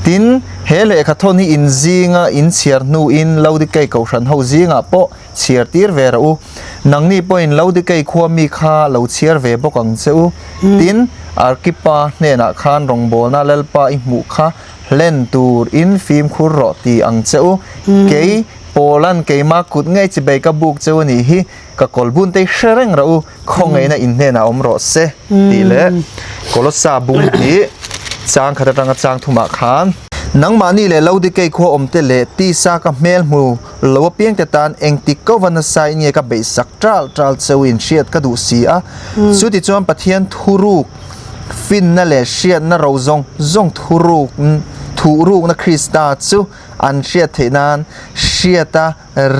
Tin, he lehkha thawn hi in zinga in chhiar hnuin Laodikei Kohhran ho zingah pawh chhiar tir ve rawh u. Nangni pawhin Laodikei khua mi kha lo chhiar ve bawk ang che u. Tin, Arkipa hnenah khan rawngbawlna Lalpa i hmuh kha hlen tur in fimkhur rawh ti ang che u. Kei, Paula'n keimah kut ngei chibei ka buk che u nih hi. Ka kawl bun te hre reng rawh u, khawngaihna in hnenah awm rawh se tih leh Kolossa bung hi Chang khat atanga chang thumah khan. Nangmahni leh Laodikei khua awmte leh tisa ka hmel hmu lo apiangte tan engtik ko va nasa in nge ka beihsak ṭal ṭal cheu in hriat ka duh si a. Chutichuan Pathian thuruk finna leh hriatna ro zawng zawng thuruk thuhrukna Krista chu an hriat theih nan hriata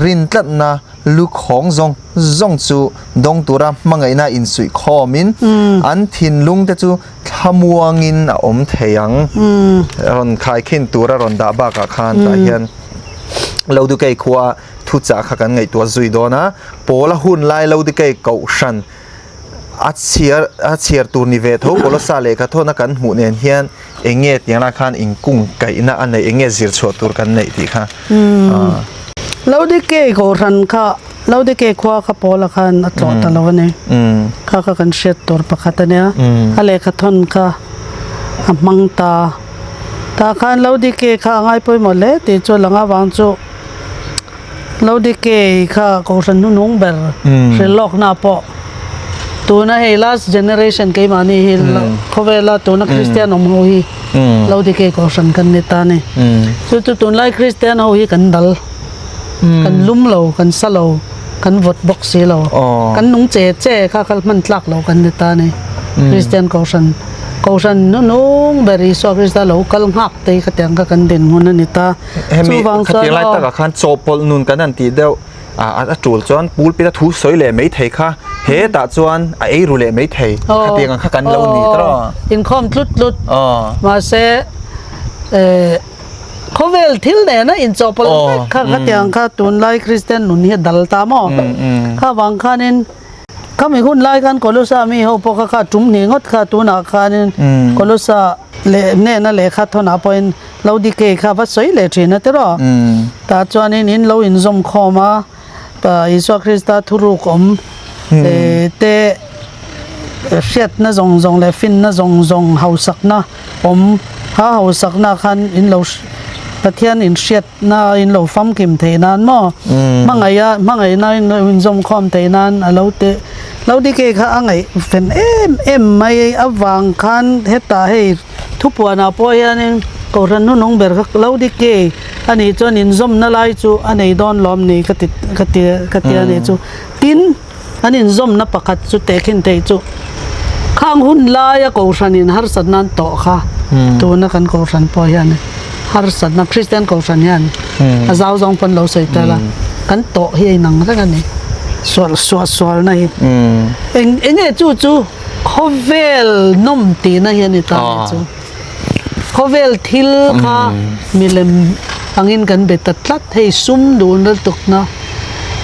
rin tlatna lu khawng zawng zawng chu dawng tura hmangaihna insuih khawmin an thinlungte chu thlamuangin a awm thei ang. Rawn khaikhin tura rawn dah bakah khan tah hian Lodikei khua thuchah kha kan ngaihtuah zui dawn a, Pawla hun lai Lodikei kohhran a chhiar a chhiar tur ni ve tho Kolosa lehkha thawna kan hmuh nen hian eng nge tiang lah khan inkung kaihna a neih eng nge zir chhuah tur kan neih tih kha ah. Lodikei kohhran kha Lodikei khua kha Pawla khan a tlawh ta lo a ni. Kha kha kan hriat tur pakhat a nia. A lehkha thawn kha a hmang ta. Tah khan Lodikei kha a ngai pawimawh hle tih chu a lang avang chu Lodikei kha kohhran hnunung ber hrilh lawkna pawh tuna hei last generation keimahni hi khawvela tuna Kristian awm ho hi Lodikei kohhran kan ni ta a ni. Chu chu tunlai Kristian ho hi kan dal, kan lum lo, kan sa lo, kan vawt bawk si lo, kan nung che che kha kal hman tlak lo kan ni ta a ni. Kristian kohhran kohhran hnunung ber Isua Krista lo kal nghak te hi khatiang kha kan dinhmun a ni ta. Hemi Chuvang chuan khatiang lai aw. takah khan chawhpawlh nun kan han tih deuh a a tul chuan pulpit a thu sawi leh mai thei kha hetah chuan a ei ru leh mai thei Aw. khatiang ang kha kan lo ni Aw. tawh. Inkhawm tlut tlut. Aw. Mahse eh khawvel thil nena inchawhpawlh Aw. vek kha khatiang kha tunlai Kristian nun hi a dal ta maw? Kha vang khanin Khami hun lai khan Kolosa mi ho pawh kha kha tum hnih ngawt kha tunah khanin Kolosa leh hnena lehkha thawnah pawhin Laodikei kha va sawi leh thin a tiraw. Tah chuanin in lo inzawm khawm a, Isua Krista thuruk awm te hriatna zawng zawng leh finna zawng zawng hausakna awm ha hausakna khan in lo Pathian inhriat Na in lo famkim theih nan maw? Hmangaih a, hmangaihna in lo inzawm khawm theih nan a lo ti lo dike kha a ngaih fen em em mai avang khan hetah hei thupuanah pawh hianin Kohhran hnunung ber kha lo dike a nih chuan inzawmna lai chu a nei dawn lawm ni ka ti ka ti ka ti a nih chu. Tin, an inzawmna pakhat chu tehkhin theih chu khang hun laia Kohhranin harsatna an tawh kha tuna kan Kohhran pawh hian harsatna Kristian Kohhran hian a zau zawng pawn lo sawi tel a, kan tawh hi a inang reng a ni sual suah sualna hi eng eng nge chu chu khawvel nawm tihna hi a ni ta a nih chu khawvel thil kha milem angin kan be ta tlat hei sum duhna tukna.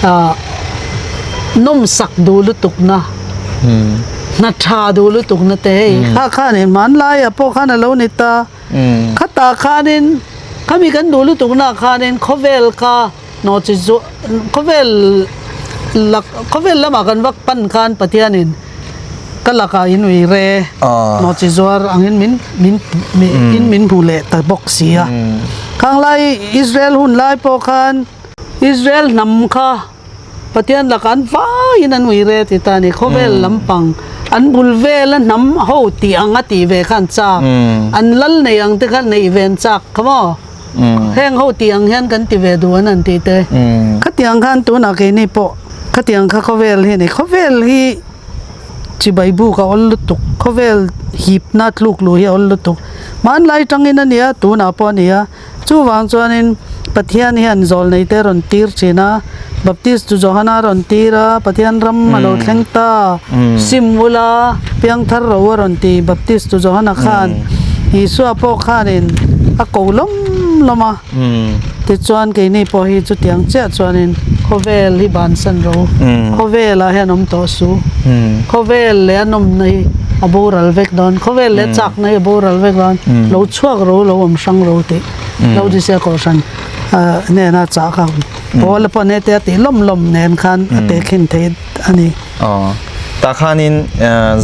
ah nawmsak duh lutuk na hna tha duh lutuk na te hei kha khan in hmanlai ah pawh khan a lo ni ta khatah khanin khami kan duh lutuk na khanin khawvel kha nawh chi chu khawvel lak khawvel lamah kan vak pan khan Pathianin ka lakah in ui re nawh chi zuar angin min min in min hmu leh ta bawk si a khanglai Israel hun lai pawh khan. Israel hnam kha Pathian lakah an vaiin an ui re ti ta a ni. Khawvel lampang an bul vela hnam ho tih ang a tih ve kha an chak. An lal nei ang te kha neih ve an chak kha maw? Heng ho tih ang hian kan ti ve duh an an tih te. Khatiang khan tunah keini pawh khatiang kha khawvel hi a ni. Khawvel hi chibai buk a awl lutuk, khawvel hipna tluk luh hi a awl lutuk. Hmanlai tangin a nia, tunah pawh a nia. Chuvang chuanin Pathian hian zawlneite rawn tir thin a, Baptist tu Johana rawn tir a, Pathian ram a lo thleng ta, sim ula, piangthar ro a rawn ti, Baptist tu Johana khan Isua pawh khanin a ko lawm lawm a, tichuan keini pawh hi chutiang chiah chuanin khawvel hi bansan ro, khawvelah hian awm tawh su, khawvel leh a nawmna hi a boral vek dawn, khawvel leh a chakna hi a boral vek dawn, lo chhuak ro lo awm hrang ro tih Laodicea kohhran hnena chah kha Paula pawh hnete a tih lawm lawm nen khan a tehkhin theih a ni. Aw, tah khanin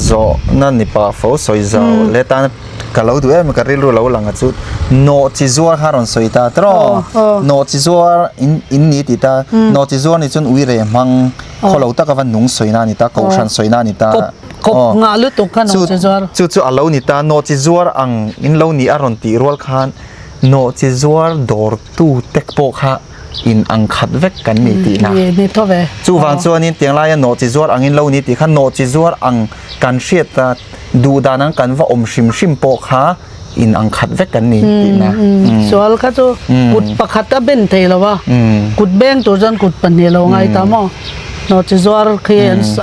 zawhna ni pah fo sawi zau leh tan ka lo duh em ka rilru lo lang a chu nawh chi zuar kha rawn sawi ta tawh nawh chi zuar in in ni ti ta nawh chi zuar ni chuan uire hmang khaw lo taka va nung sawina a ni ta kohhran sawina a ni ta. Kawp ngah lutuk kha nawhchi zuar. Chu chu a lo ni ta, nawhchi zuar ang in lo ni a rawn tih rual khan nawhchi zuar dawrtu te pawh kha in ang khat vek kan ni tihna. Ni tho ve. Chuvang chuanin tiang laia nawhchi zuar ang in lo ni tih kha nawhchi zuar ang kan hriat a duh dan ang kan va awm hrim hrim pawh kha in ang khat vek kan ni tihna. Sual kha chu kut pakhat a ben thei lo a, kut beng tur chuan kut pahnih a lo ngai ta maw? Nawhchi zuar khi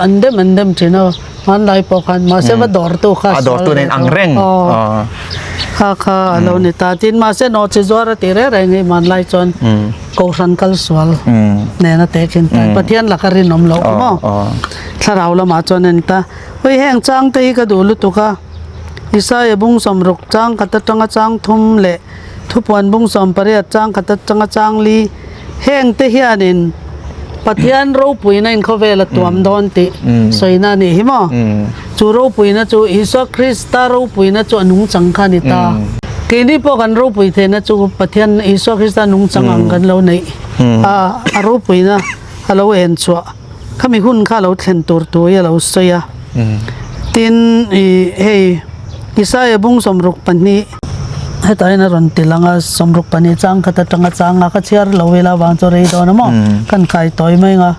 an dem an dem thin a, hmanlai pawh khan mahse va dawrtu kha a dawrtu nen ang reng kha kha a lo ni ta. Tin mahse nawhchi zuar a ti reng reng hi hmanlai chuan Kohhran kal sual nen a tehkhin ta. Pathian laka rinawm loh maw? Thlarau lamah chuan a ni ta. Hei heng changte hi ka duh lutuk a. Isaia bung 60 chang khat atanga chang thum leh Thupuan bung 18 chang khat atanga chang li heng te hianin Pathian ropuina in khawvel a tuam dawn tih sawina a nih hi maw? Chu ropuina chu Isua Krista ropuina chu a nungchang kha a ni ta. Keini pawh kan ropui theihna chu Pathian Isua Krista nungchang ang kan lo neih a, a ropuina a lo en chhuah. Khami hun kha lo thlen tur tu hi a lo sawi a. Tin, ih hei Isaia bung 62 hetah hian a rawn ti lang a, 62 chang khat atanga chang a ka chhiar lo ila vang chu rei dawn a maw? Kan kai tawi mai ang a.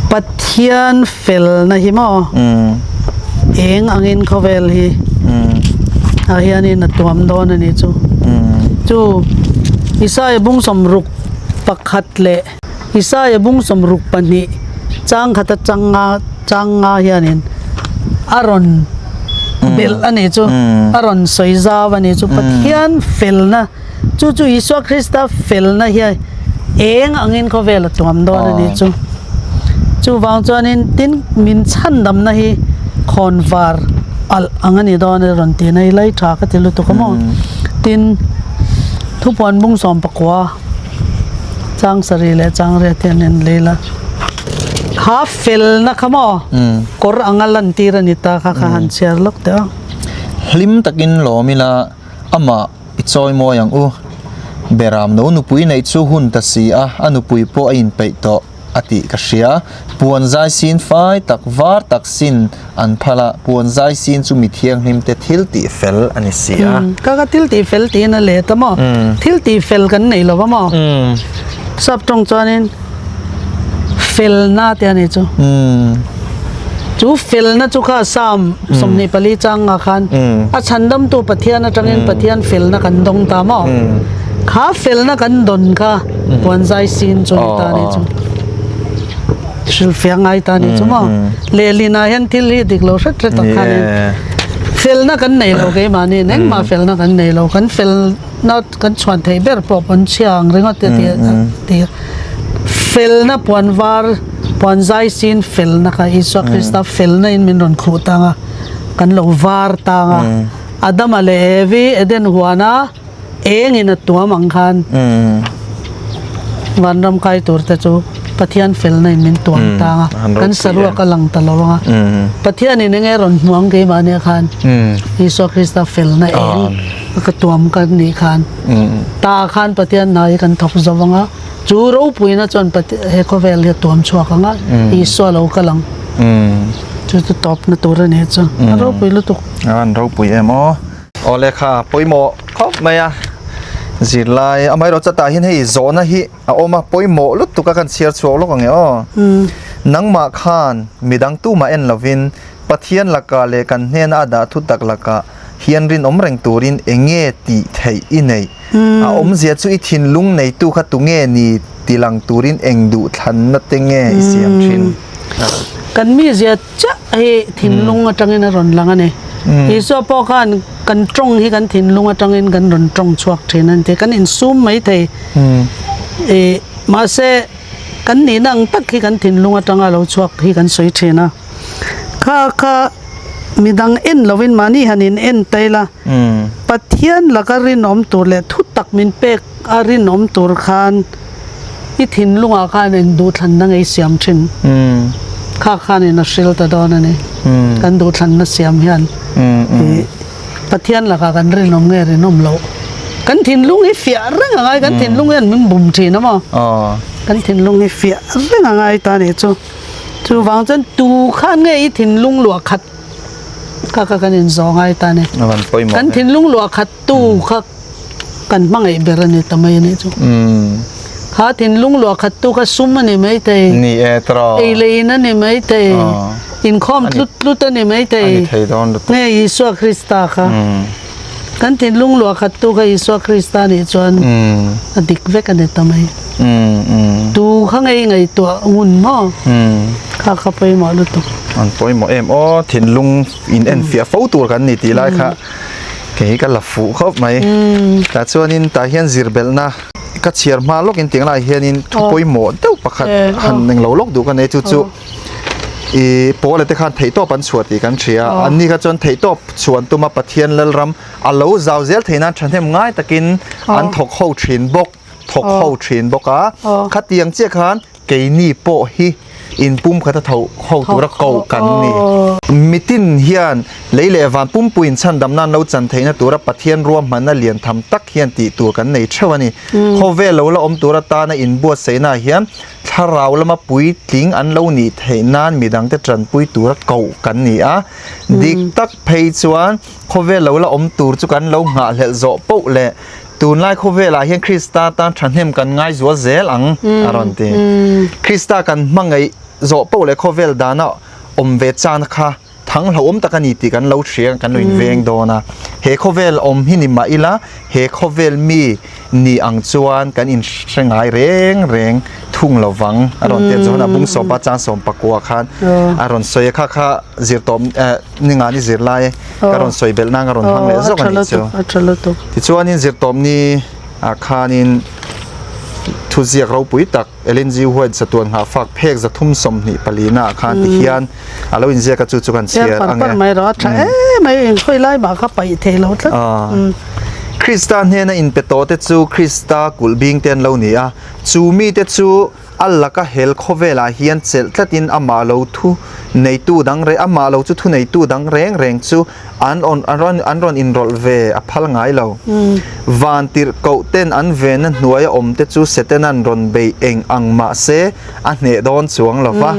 Pathian felna hi maw? Eng angin khawvel hi ah hianin a tuam dawn a nih chu. Chu Isaia bung 61 leh. Isaia bung 62 chang khata changa chang nga hianin a rawn belh a nih chu, a rawn sawi zau a nih chu. Pathian felna chu chu Isua Krista felna hian eng angin khawvel a tuam dawn a nih chu. Chuvang chuanin tin min chhandamna hi khawnvar alh ang a ni dawn a rawn tihna hi lai tha ka ti lutuk a maw. Tin thupuan bung 19. Chang sarih leh chang riat hian an lei la. Kha felna kha maw kawr anga lantir a ni ta kha kha han chhiar lawk teh a. Hlim takin lawm ila amah i chawi mawi ang u. Beram no nupui neih chu hun ta si a, a nupui pawh a inpeih tawh. A tih ka hria. Puan zai sin fai tak, var tak sin an phal a, puan zai sin chu mi thianghlim te thil tih fel a ni si a. Ka ka thil tih fel tiin a let a maw? Thil tih fel kan nei lo va maw? Sap tawng chuanin felna te a ni chu. Chu felna chu kha Psalm 24 changa khan a chhandamtu Pathian atangin Pathian felna kan dawng ta maw? Kha felna kan dawn kha puan zai sin chu ni ta ni chu. Hrilhfiah ngai ta ni chu maw? Lehlinah hian thil hi dik lo hret hret tak khanin felna kan nei lo keimahniin engmah felna kan nei lo. Kan felna kan chhuan theih ber pawh pawn chhia ang ringawt te ti a. Felna puan var puan zai sin felna kha Isua Krista felna in min rawn khuh tang a, kan lo var tang a. Adama leh Evi Eden huana Engin a tuam ang khan vanram kai tur te chu Pathian felna in min tuam tang a, kan saruak a lang ta lo ang a. Pathian in enge rawn hmu ang keimahni ah khan Isua Krista felna eng a ka tuam ka nih khan ta khan Pathian hna hi kan thawk zo ang a, chu ropuina chuan he khawvel hi a tuam chhuak ang a, Isua lo kal ang. Chu chu tawpna tur a nih chu. A ropui lutuk. A an ropui em aw. Aw lehkha pawimawh khawp mai a, zirlai amaherawh chatah hian hei zawhna hi a awm a, pawimawh lutuk a kan chhiar chhuak lawk ang e aw. Nangmah khan midang tumah en lovin Pathian lakah leh kan hnena a dah thu tak lakah hian rinawm reng turin eng nge tih theih i neih? A awmzia chu i thinlung neitu kha tunge ni tilang turin eng duhthlanna te nge i siam thin? Kan mizia chiah hi thinlung atangin a rawn lang a ni. Isua pawh khan kan tawng hi kan thinlung atangin kan rawn tawng chhuak thin a ni tih kan insum mai thei. Ih mahse kan nihna ang tak hi kan thinlung atanga lo chhuak hi kan sawi thin a. Kha kha midang en lovin mahni han in en ta ila Pathian laka rinawm tur leh thu tak min pek a rinawm tur khan I thinlungah khan eng duhthlanna ngei siam thin? Kha khanin a hril ta dawn a ni. Kan duhthlanna siam hian i Pathian lakah kan rinawm nge rinawm loh? Kan thinlung hi fiah reng a ngai, kan thinlung hian min bum thin a maw? Kan thinlung hi fiah reng a ngai ta a nih chu. Chuvang chuan tu khan nge i thinlung luah khat? Kha kha kan inzawh ngai ta a ni. Kan thinlung luah khat tu kha kan hmangaih ber a ni ta mai a nih chu. Kha thinlung luah khat tu kha sum a ni mai thei. Ni e tawh. Ei leh in a ni mai thei. Inkhawm tlut tlut a ni mai thei. A ni thei dawn lutuk. Nge Isua Krista kha. Kan thinlung luah khat tu kha Isua Krista nih chuan a dik vek a ni ta mai. Tu kha ngei ngaihtuah ngun maw? Kha kha pawimawh lutuk. An pawimawh em aw, thinlung in en fiah fo tur kan ni tih lai kha kei ka la fuh khawp mai. Tah chuanin tah hian zir belhna ka chhiar hma lawk in tiang laiah hianin thu pawimawh deuh pakhat han englo lawk duh ka nei chu chu. I Paula te khan theihtawp an chhuah tih kan hria a, anni kha chuan theihtawp chhuan tuma Pathian Lalram a lo zau zel theih nan thahnem ngai takin an thawk ho thin bawk, thawk ho thin bawk a. Khatiang chiah khan keini pawh hi inpum khata tho ho tura koh kan ni. Mitin hian lei leh van pumpuiin chhandam nan lo chan theihna tura Pathian ruahmanna lian tham tak hian tih tur kan nei theuh a ni. Khawvel lo la awm tur atana inbuatsaihnaah hian Thlarau lama puitling an lo nih theih nan midangte tanpui tura koh kan ni a. Dik tak phei chuan khawvel lo la awm tur chu kan lo nghahhlelh zawh poh leh tunlai khawvelah hian Krista tan thahnem kan ngai zual zel ang a rawn ti. Krista kan hmangaih zawh poh leh khawvel dana awm ve chana kha Thang hlauhawm tak a ni tih kan lo hria, kan lo inveng dawn a. He khawvel awm hi ni mah ila, he khawvel mi ni ang chuan kan inhre ngai reng reng thung lo vang a rawn ti a. Johana bung sawpa chang sawm pakua khan a rawn sawi a, kha kha zirtawp ninga ni zir lai ka rawn sawi belh nan ka rawn hmang leh zawk a nih chu. Tichuanin zirtawp ni ah khanin thuziak ropui tak, Ellen G. White zatuan nghahfak phek 324 ah khan ti hian a lo inziak a chu chu kan chhiar ang e. Par mai rawh a tha em mai inkhawi lai mah kha paih thei lo tlat. Krista hnena inpe tawh te chu Krista kulh bing te an lo ni a, chu mite chu a laka hel khawvelah hian chelh tlatin amah lo thu neitu dang reng amah lo chu thu neitu dang reng reng chu an rawn an rawn inrawlh ve a phal ngai lo. Van tirh koh ten an venna hnuaia awm te chu Setanan rawn bei eng ang mah se a hneh dawn chuang lo va.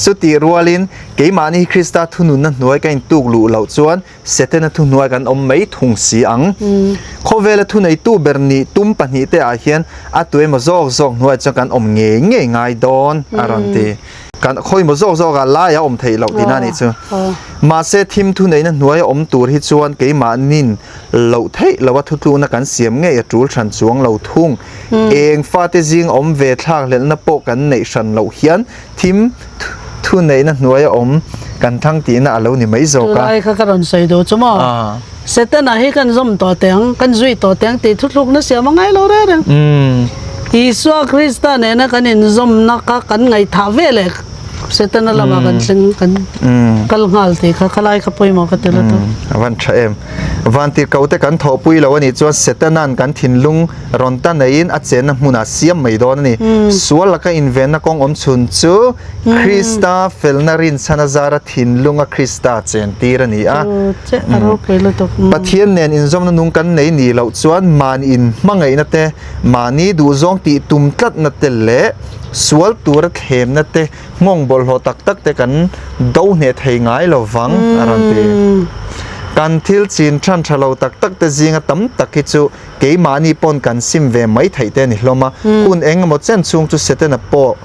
Chutih rualin keimahni hi Krista thununna hnuai ka intuk luh loh chuan Setana thuhnuai kan awm mai thung si ang. Khawvela thuneitu ber nih tum pahnihte ah hian a tu emaw zawk zawk hnuai chuan kan awm ngei ngei ngai dawn a rawn ti. Kan khawimaw zawk zawk ah lai a awm theih loh tihna a nih chu. Mahse thim thuneihna hnuai a awm tur hi chuan keimahnin loh theih loh a thutlukna kan siam ngei a tul hran chuang lo thung. Eng fate zing awm ve thlak hlelhna pawh kan neih hran loh hian thim thuneihna hnuai a awm kan thang tihna a lo ni mai zawk a. Chulai kha ka rawn sawi duh chu maw? Setana hi kan zawm tawh teh ang, kan zui tawh teh ang tih thuthlukna siam a ngai lo reng reng. Isua Krista nena kan inzawmna kha kan ngaihthah ve leh Setana lamah kan thleng kan kal nghal tih kha khalai kha pawimawh ka ti lutuk. A van tha em. Vantirhkoh te kan thawhpui lo a nih chuan Setana'n kan thinlung rawn ta neiin a chenna hmunah siam mai dawn a ni. Sual laka invenna kawng awm chhun chu Krista felna rinchhan a zara thinlunga Krista chentir a ni a. Pathian nen inzawmna nung kan nei nih loh chuan mahni inhmangaihna te, mahni duhzawng tih tum tlatna te leh sual tura thlemna te nghawng bawlhhlawh tak tak te kan do hneh thei ngai lo vang a rawn ti. Kan thil chin than tha lo tak tak te zinga tam tak hi chu keimahni pawn kan sim ve mai theih te a ni hlawm a, hun eng emaw chen chhung chu Setana pawh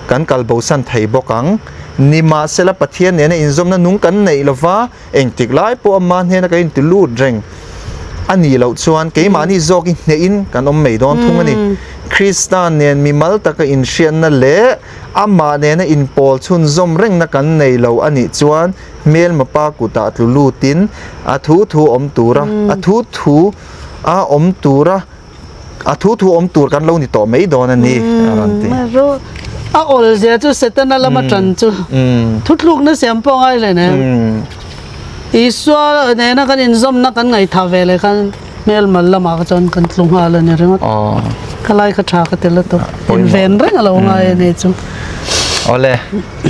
kan kal bosan thei bawk ang. Nimahsela Pathian nena inzawmna nung kan neih lova engtik lai pawh ama hnena kan inti lut reng a nih loh chuan keimahni zawk hi hnehin kan awm mai dawn thung a ni. Krista nen mimal taka inhriatna leh amah nena inpawl chhunzawm rengna kan nei lo a nih chuan hmelma pa kutah tlu lutin a thu thu awm tura a thu thu a awm tura a thu thu awm tur kan lo ni tawh mai dawn a ni a rawn ti. A awl zia chu Setana lama tan chu thutlukna siam pawh ngai hle nen Isua nena kan inzawmna kan ngaihthah ve leh khan hmelmal lamah kha chuan kan tlu nghal a ni ringawt. Ka lai kha tha ka ti lutuk. Inven reng a lo ngai a ni chu. Awle,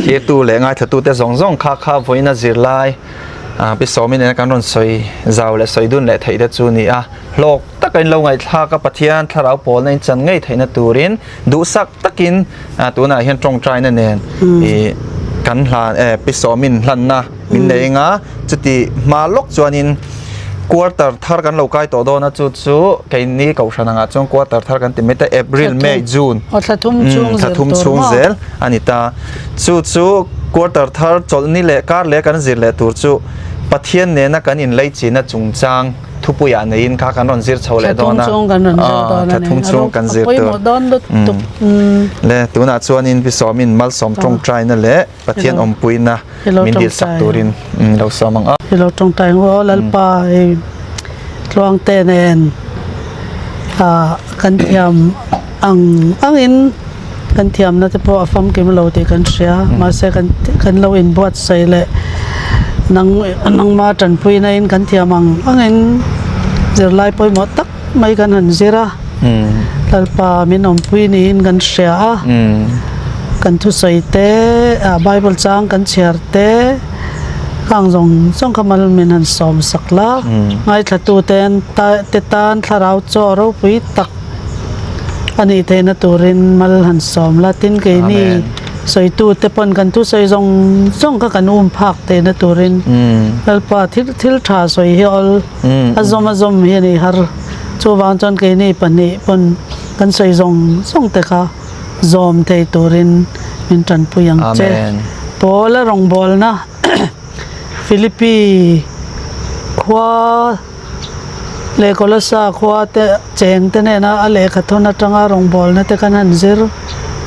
thirtu leh ngaithlatute zawng zawng kha kha vawiin a zirlai Pi Sawmi nena kan rawn sawi zau leh sawi dun leh theih te chu a ni a. Hlawk taka in lo ngaihthlak a, Pathian thlarau pawlna in chan ngei theihna turin duhsak takin tunah hian tawngtaina nen i kan hlan eh Pi Sawmin hlanna min nei anga chuti hma lawk chuanin quarter thar kan lo kai tawh dawn a chu chu keini kohhran angah chuan quarter thar kan ti mai ta April, May, June thla thum chhung thla thum chhung zel a ni ta chu chu quarter thar chawlhni leh kar leh kan zir leh tur chu Pathian nena kan inleichina chungchang Thupuiah neiin kha kan rawn zir chho leh dawn a. Thla thum chhung kan zir tur. Le tunah chuanin Pi Sawmin malsawm tawngtaina leh Pathian awmpuina min dil sak turin lo sawm ang a. I lo tawngtai ang aw Lalpa hei Tluangte nen kan thiam ang angin kan thiamna te pawh a famkim lo tih kan hria mahse kan kan lo inbuatsaih leh nang nangma tanpuina in kan thiam ang angin zirlai pawimawh tak mai kan han zir a Lalpa min awmpui niin kan hria a kan thusawi te ah bible chang kan chhiar te khang zawng zawng kha mal min han sawm sak la ngaithla tu ten te tan thlarau chaw ropui tak. A nih theihna turin mal han sawm la, tin keini sawitu te pawn kan thusawi zawng zawng kha kan um phak theihna turin Lalpa thil thil tha sawi hi awl a zawm a zawm hi a ni har. Chuvang chuan keini pahnih pawn kan sawi zawng zawng te kha zawm thei turin min tanpui ang che. Paula rawngbawlna Philippi khua. Leh Kolossa khua te cheng te nena a lehkha thawn atanga rawngbawlna te kan han zir.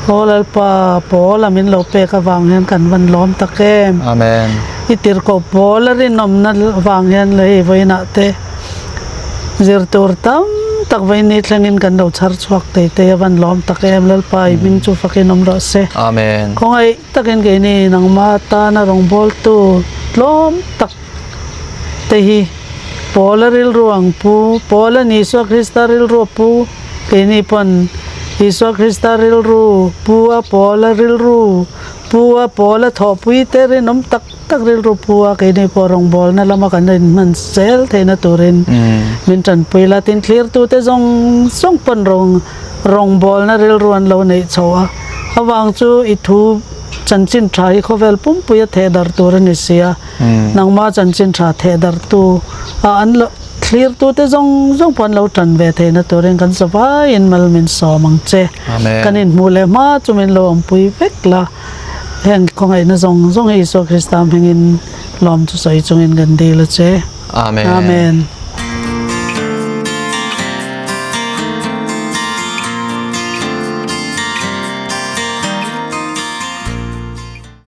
Aw Lalpa, Paul a min lo pek avang hian kan van lawm tak em. Amen. I tirhkoh Paul a rinawmna vang hian lei vawiinah te zir tur tam tak vawiinni thlengin kan lo chhar chhuak thei te a van lawm tak em. Lalpa i hming chu fakin awm rawh se. Amen. Khawngaih takin keini nangmah atana rawngbawltu tlawm tak te hi Paula rilru ang pu, Paula'n Isua Krista rilru a pu, keini pawn Isua Krista rilru pu a, Paula rilru pu a, Paula thawhpui te rinawm tak tak rilru pu a, keini pawh rawngbawlna lama kan inhman zel theihna turin min tanpui la, tin thlirtute zawng zawng pawn rawng rawngbawlna rilru an lo neih chho a, avang chu i thu chanchin tha hi khawvel pumpui a theh darh tur a ni si a. Nangma chanchin tha theh darhtu a an lo thlirtute zawng zawng pawh an lo tan ve theihna turin kan zavaiin mal min sawm ang che. Kan inhmuh leh hma chu min lo awmpui vek la. Heng khawngaihna zawng zawng hi Isua Krista hmingin lawm chu sawi chungin kan dil a che. Amen. Amen.